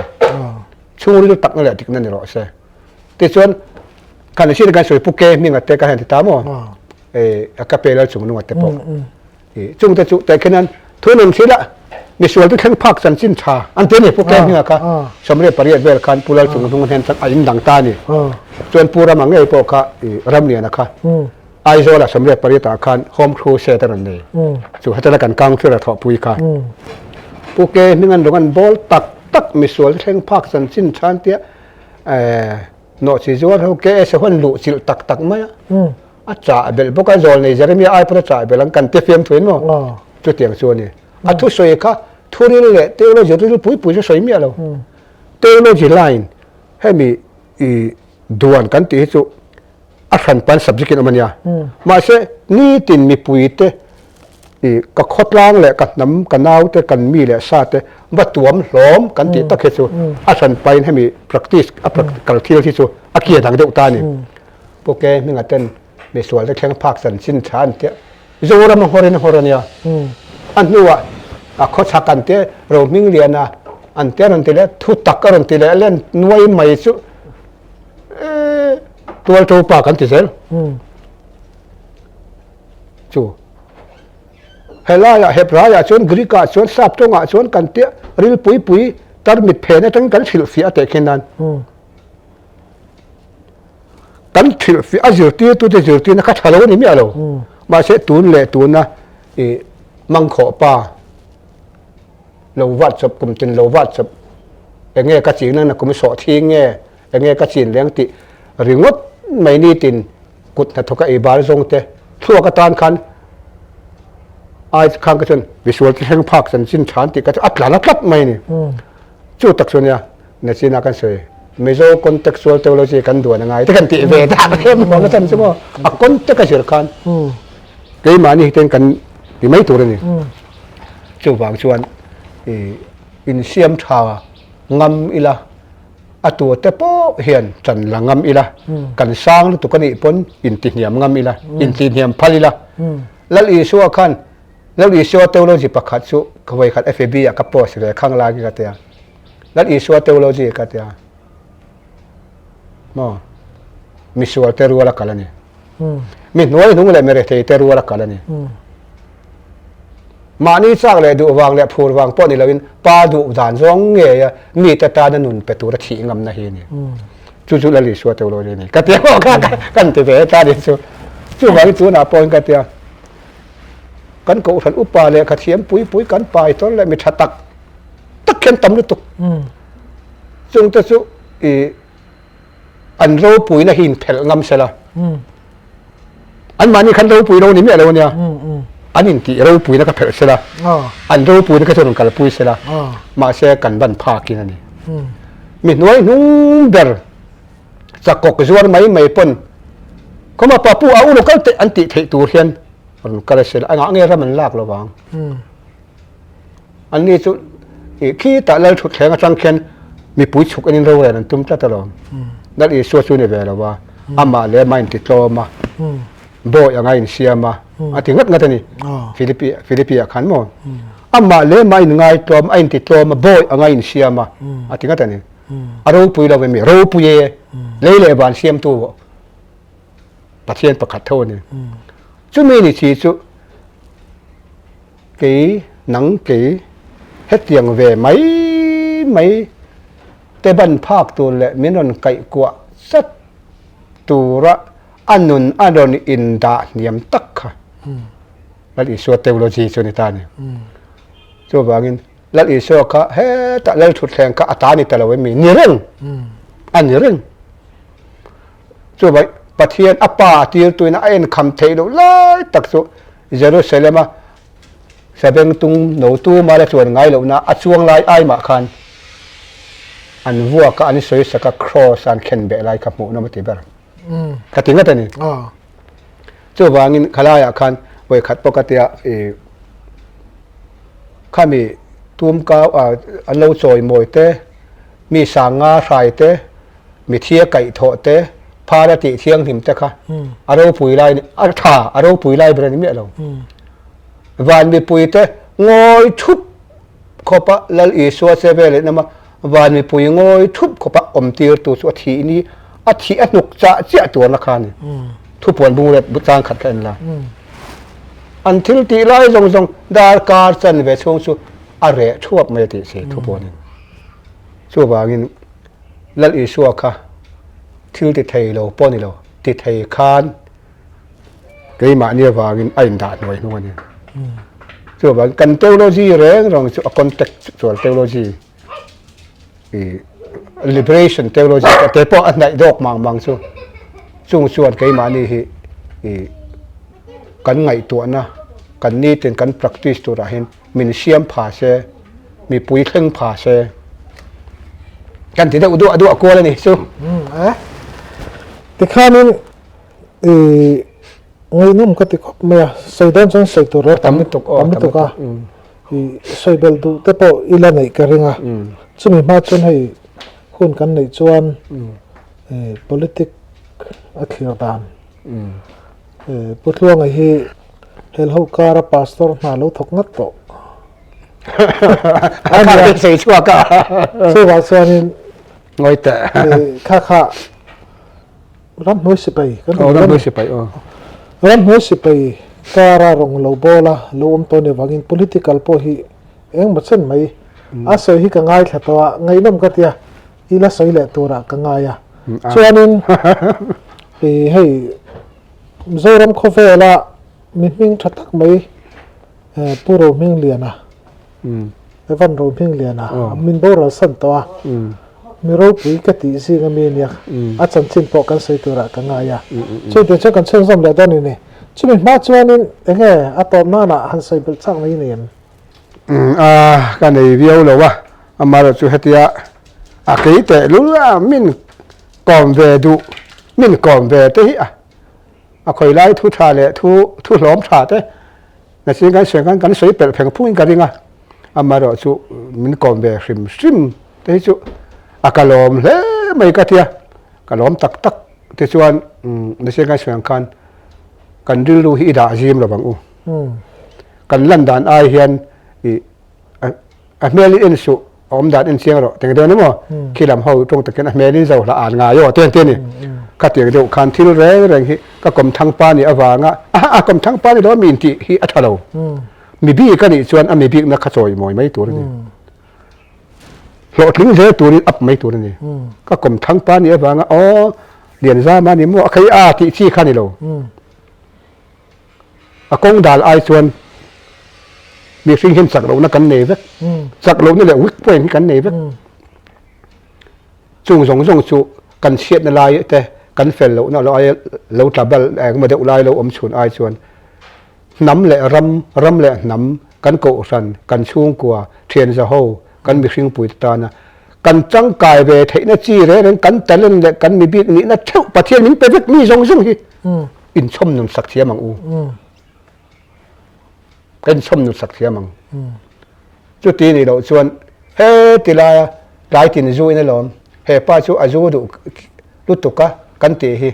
Chhungril takna leh dikna ni rawh se. Tichuan kan hriat kan sawi Pu Ke hminga te ka han ti ta maw? A ka pe lal chung nunga te pawh. Chungte chu teh khian thu nun thil a misual te thleng phak chanchin tha an ti a ni Pu Ke hminga kha 18 vel khan Pu Lal chung hnung hnen chuan a in dang ta a ni. Chuan Pu Rama ngei pawh kha Ramliana kha. Aizawlah 18 ah khan Home Crusade a rawn nei. Chu hetana kan councillor thawhpui kha. Pu Ke hming an rawn bawl tak tak misual te thleng phak chanchin than tia nawhchi zuar ho KS ho an luh chilh tak tak mai a. A chah belh bawk a, zawl nei Jeremia ai pawn a chah belh ang kan ti fiam thuin maw? Chutiang chu a ni. A thusawi kha thuril leh theology ril pui pui chu sawi miah lo. Theology line hemi i duan kan tih hi chu a hran pan subject in awm a nia. Mahse nitin mipui te i ka khawtlang leh ka hnam ka nau te kan mi leh sa te va tuam hlawm kan tih tak hi chu a hran pain hemi practice a practical thil hi chu a kia dang deuh ta a ni. Pu Ke hminga ten misual te thleng phak chanchin tha an tia Zoram a nghawr in a nghawr a nia. A hnuah a khawchhak an tia Rohmingliana an tia rawn ti leh thu tak a rawn ti leh len nuai mai chu tual to pa kan ti zel. Chu helaiah Hebraiah chuan Greek ah chuan sap tawngah chuan kan tia ril pui pui tarmit phen atangin kan hrilhfiah a tehkhin nan. Kan thilhfiah a zirtirtute zirtirna kha tha lo a ni miah lo. Mahse tun leh tuna i mangkhawh pa lo vat chawp kum tin lo vat chawp enge ka chin na kum sawh thing nge enge ka chin leng tih ringawt mai ni tin kut hnathawk a ei bar zawng te thluak atan khan ai khan ka chuan misual te thleng phak chanchin than tih ka chu a tla na tlat mai a ni. Chu tak chu nia Nachina kan sawi Mizo contextual theology kan duan a ngai te kan tih ve tak em maw na chan chu maw a context a zir khan keimahni hi ten kan ti mai tur a ni. Chuvang chuan i insiam tha ngam ila a tur te pawh hian chan la ngam ila kan sang lutuk a nih pawn intihniam ngam ila intihniam phal ila Lal Isua khan Lal Isua theology pakhat chu ka vawikhat FAB ah ka post ve khang lai khi ka tia. Lal Isua theology ka tia. Maw? Misual te rual a kal a ni. Mi hnuai hnung leh mi rethei te rual a kal a ni. Mahni chak leh duh vang leh phur vang pawh ni loin pa duh dan zawng ngei a mite tana nun pe tura thih ngamna hi a ni. Chu chu Lal Isua theology a ni. Ka tia maw? Kan ti ve ta ni chu. Chuvangin tunah pawhin ka tia. Kan kohhran upa leh khathiam pui pui kan pai tawn leh mi tha tak tak hian tam lutuk. Chung te chu i an ropuina hi inphelh ngam sela. An mahni khan ropui lo ni miah lo ania. An intih ropuina ka phelh sela. An ropuina kha chuan rawn kalpui sela. Mahse kan ban phakin a ni. Mi hnuai hnung ber chakawk zuar mai mai pawn khawma papu a u lo kal teh an tih theih tur hian rawn kal a sel a ngah nge ram an lak lo vang an ni chu i khi tah lal thut thleng atang khian mipui chhuk anin rorel an tum tlat alawm lal Isua chu ni ve lo a amah leh amah in ti tlawm a bawi anga in siam a a ti ngat ngat a ni Philippi Philippi ah khan maw amah leh amah in ngai tlawm a in ti tlawm a bawi anga in siam a a ti ngat a ni. A ropui lo emi? Ropui e. Lei leh van siamtu Pathian pakhat tho a ni. Chumi ni chi chu kei nang kei hetiang ve mai mai te ban phak tur leh min rawn kaih kuah chat tura a nun a rawn indah hniam tak kha Lal Isua theology chu a ni ta a ni. Chuvangin Lal Isua kha hetah Lal thutthleng kha a ta ni ta lo em mi? Ni reng! A ni reng. Chuvai Pathian a pa tirtuin a enkham theih loh lai tak chu Jerusalem-a sabengtung no tuma la chuan ngai lohna a chuang lai ai mah khan an vuaka an sawisak a cross an khen beh lai kha hmuhnawm a ti ber. Ka ti ngat a ni. Chuvangin khalaiah khan vawikhat pawh ka tia i khami tumkau ah an lo chawimawi te, mi sanga hrai te, mi thia kaihthawh te, phar a tih thianghlim te kha a ropui lai a tha a ropui lai ber a ni miah lo. Van mipui te ngawi thup khawpa Lal Isua che veleh nama van mipui ngawi thup khawpa awm tirtu chu a thih ni a thih a hnuk chah chiah tuarna kha a ni. Thupuan bung leh chang khat kha en la. An thil tih lai zawng zawng darkar chanve chhung chu a reh thuap mai a tih si thupuanin. Chuvangin Lal Isua kha thil ti thei lo pawh ni lo, ti thei khan. Keimahni avangin a indah hnuai hnung a ni. Chuvangin kan theology reng reng chu a contextual theology i liberation theology te pawh a hnaih dawk mang mang chu chung chuan keimahni hi i kan ngaihtuahna kan nitin kan practice turah hian min siam pha se mipui thleng pha se kan ti deuh duah duah kual a ni chu. Tikhanin i ngaihnawm ka ti khawp mai a, sawi dawn chuan sawi tur a tam lutuk a, i sawi belh duh te pawh i la neih ka ring a, chumi hma chuan hei hun kan neih chuan politic a thlir dan Pu Tluanga hi helho kara pastor hna lo thawk ngat tawh a nia. Sawi chhuak a. Chuvang chuanin ngawi teh. Kha kha Ramhnuai sipai kan awm Ramhnuai sipai aw. Ramhnuai sipai kara rawng lo bawl a lo awm tawh ni avangin political pawh hi engmaw chen mai a sawi hi ka ngaithla tawh a, ngaihnawm ka tia i la sawi leh turah ka ngai a. Chuanin i hei Mizoram khawvela mi hming tha tak mai Pu Rohmingliana Evan Rohmingliana min boral san tawh a, mi ropui ka tih zing ami ania, a chanchin pawh kan sawi turah ka ngai a. Chutiang chuan kan chhunzawm leh dawn a ni. Chumi hma chuanin enge a tawp nanah han sawi belh chak mai nei em? A, ka nei viau lo a, amaherawhchu hetia a kei teh lul a min kawm ve duh, min kawm ve te hi a, a khawi lai thu tha leh thu thu hlawm tha te Mahse kan sawi khan kan sawi pelh pheng phungin ka ring a, amaherawhchu min kawm ve hrim hrim te hi chu a ka lawm hle mai ka tia, ka lawm tak tak te chuan mahse kan sawi ang khan kan rilru hi i dah zim lo vang u. Kan lan dan ai hian i a hmel in en suh a awm dan en chiang rawh teng deuh emaw khi lam ho tawng takin a hmel in zo hla an ngai aw tiang te ni kha tiang deuh khan thil reng reng hi ka kawm thang pa nih avanga aha a kawm thang pa ni lo mi in tih hi a tha lo mi bik a nih chuan a mi bikna kha chawi mawi mai tur a ni hlawhtling zel turin up mai tur a ni ka kawm thang pa nih avanga aw Lianzama ni maw a khei a tih chi kha ni lo. A kawng dal ai chuan mihring hian chak lohna kan nei vek. Chak lohna leh weak point hi kan nei vek. Chung zawng zawng chu kan chhiatna lai te, kan fel lohna lo ai lo tla bal engemaw deuh lai lo awm chhun ai chuan hnam leh ram, ram leh hnam, kan kohhran, kan chhungkua, thian zaho, kan mihring puite tana kan tangkai ve theihna chi reng reng kan talent leh kan mibik nihna theuh Pathian min pe vek mi zawng zawng hi inchhawm nun sak thiam ang u. Ka inchhawm nun sak thiam ang. Chuti nih loh chuan he ti laia tlai tin zu in alawm he pa chu a zu duh lutuk a kan tih hi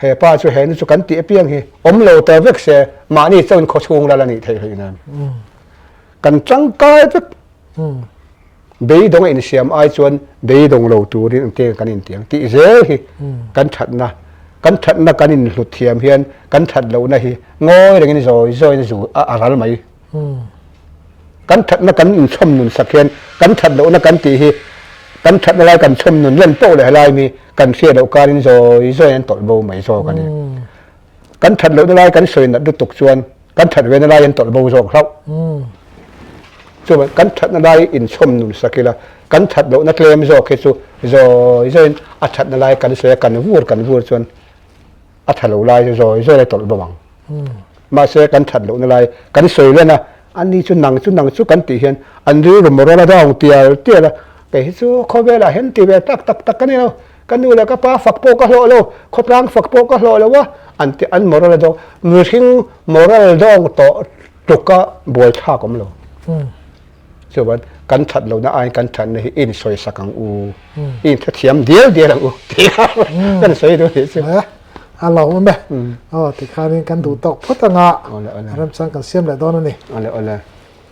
he pa chu he nu chu kan tih apiang hi awm lo ta vek se mahni chauhin khawchhung lal a nih theih hlei nen. Kan tangkai vek. Beidawng a insiam ai chuan beidawng lo turin engtiang kan intiang tih zel hi kan thatna, kan thatna kan inhlut thiam hian kan that lohna hi ngawi rengin zawi zawiin zu a ral mai. Kan thatna kan inchhawm nun sak hian kan that lohna kan tih hi kan thatna lai kan chhawm nun len poh leh helai mi kan hriat loh karin zawi zawiin an tawlh bo mai zawk a ni. Kan that lohna lai kan sawi nat lutuk chuan kan that ve na lai an tawlh bo zawk hlauh. Chuan kan that na lai inchhawm nun sak ila, kan that lohna tlem zawk hi chu zawi zawiin a that na lai kan sawi a, kan vur kan vur chuan a tha lo lai chu zawi zawi a tawlh bo ang. Mahse kan that lohna lai kan sawi len a, ani chu nang chu nang chu kan tih hian an rilru moral a dawng tial tial a, kei hi chu khawvelah hian ti ve tak tak tak ka ni lo, Ka nu leh ka pa fak pawh ka hlawh lo, khawtlang fak pawh ka hlawh lo a, an ti an moral a dawng. Mihring moral dawng tawh tluka buai thlak awm lo. Chuan kan that lohna aiin kan thatna hi in sawi sak ang u, in hrethiam dial dial ang u tih kha kan sawi duh nih chu. A lo awm e. Aw tikhanin kan duh tawk phawt anga remchang kan siam leh dawn a ni. Awle awle.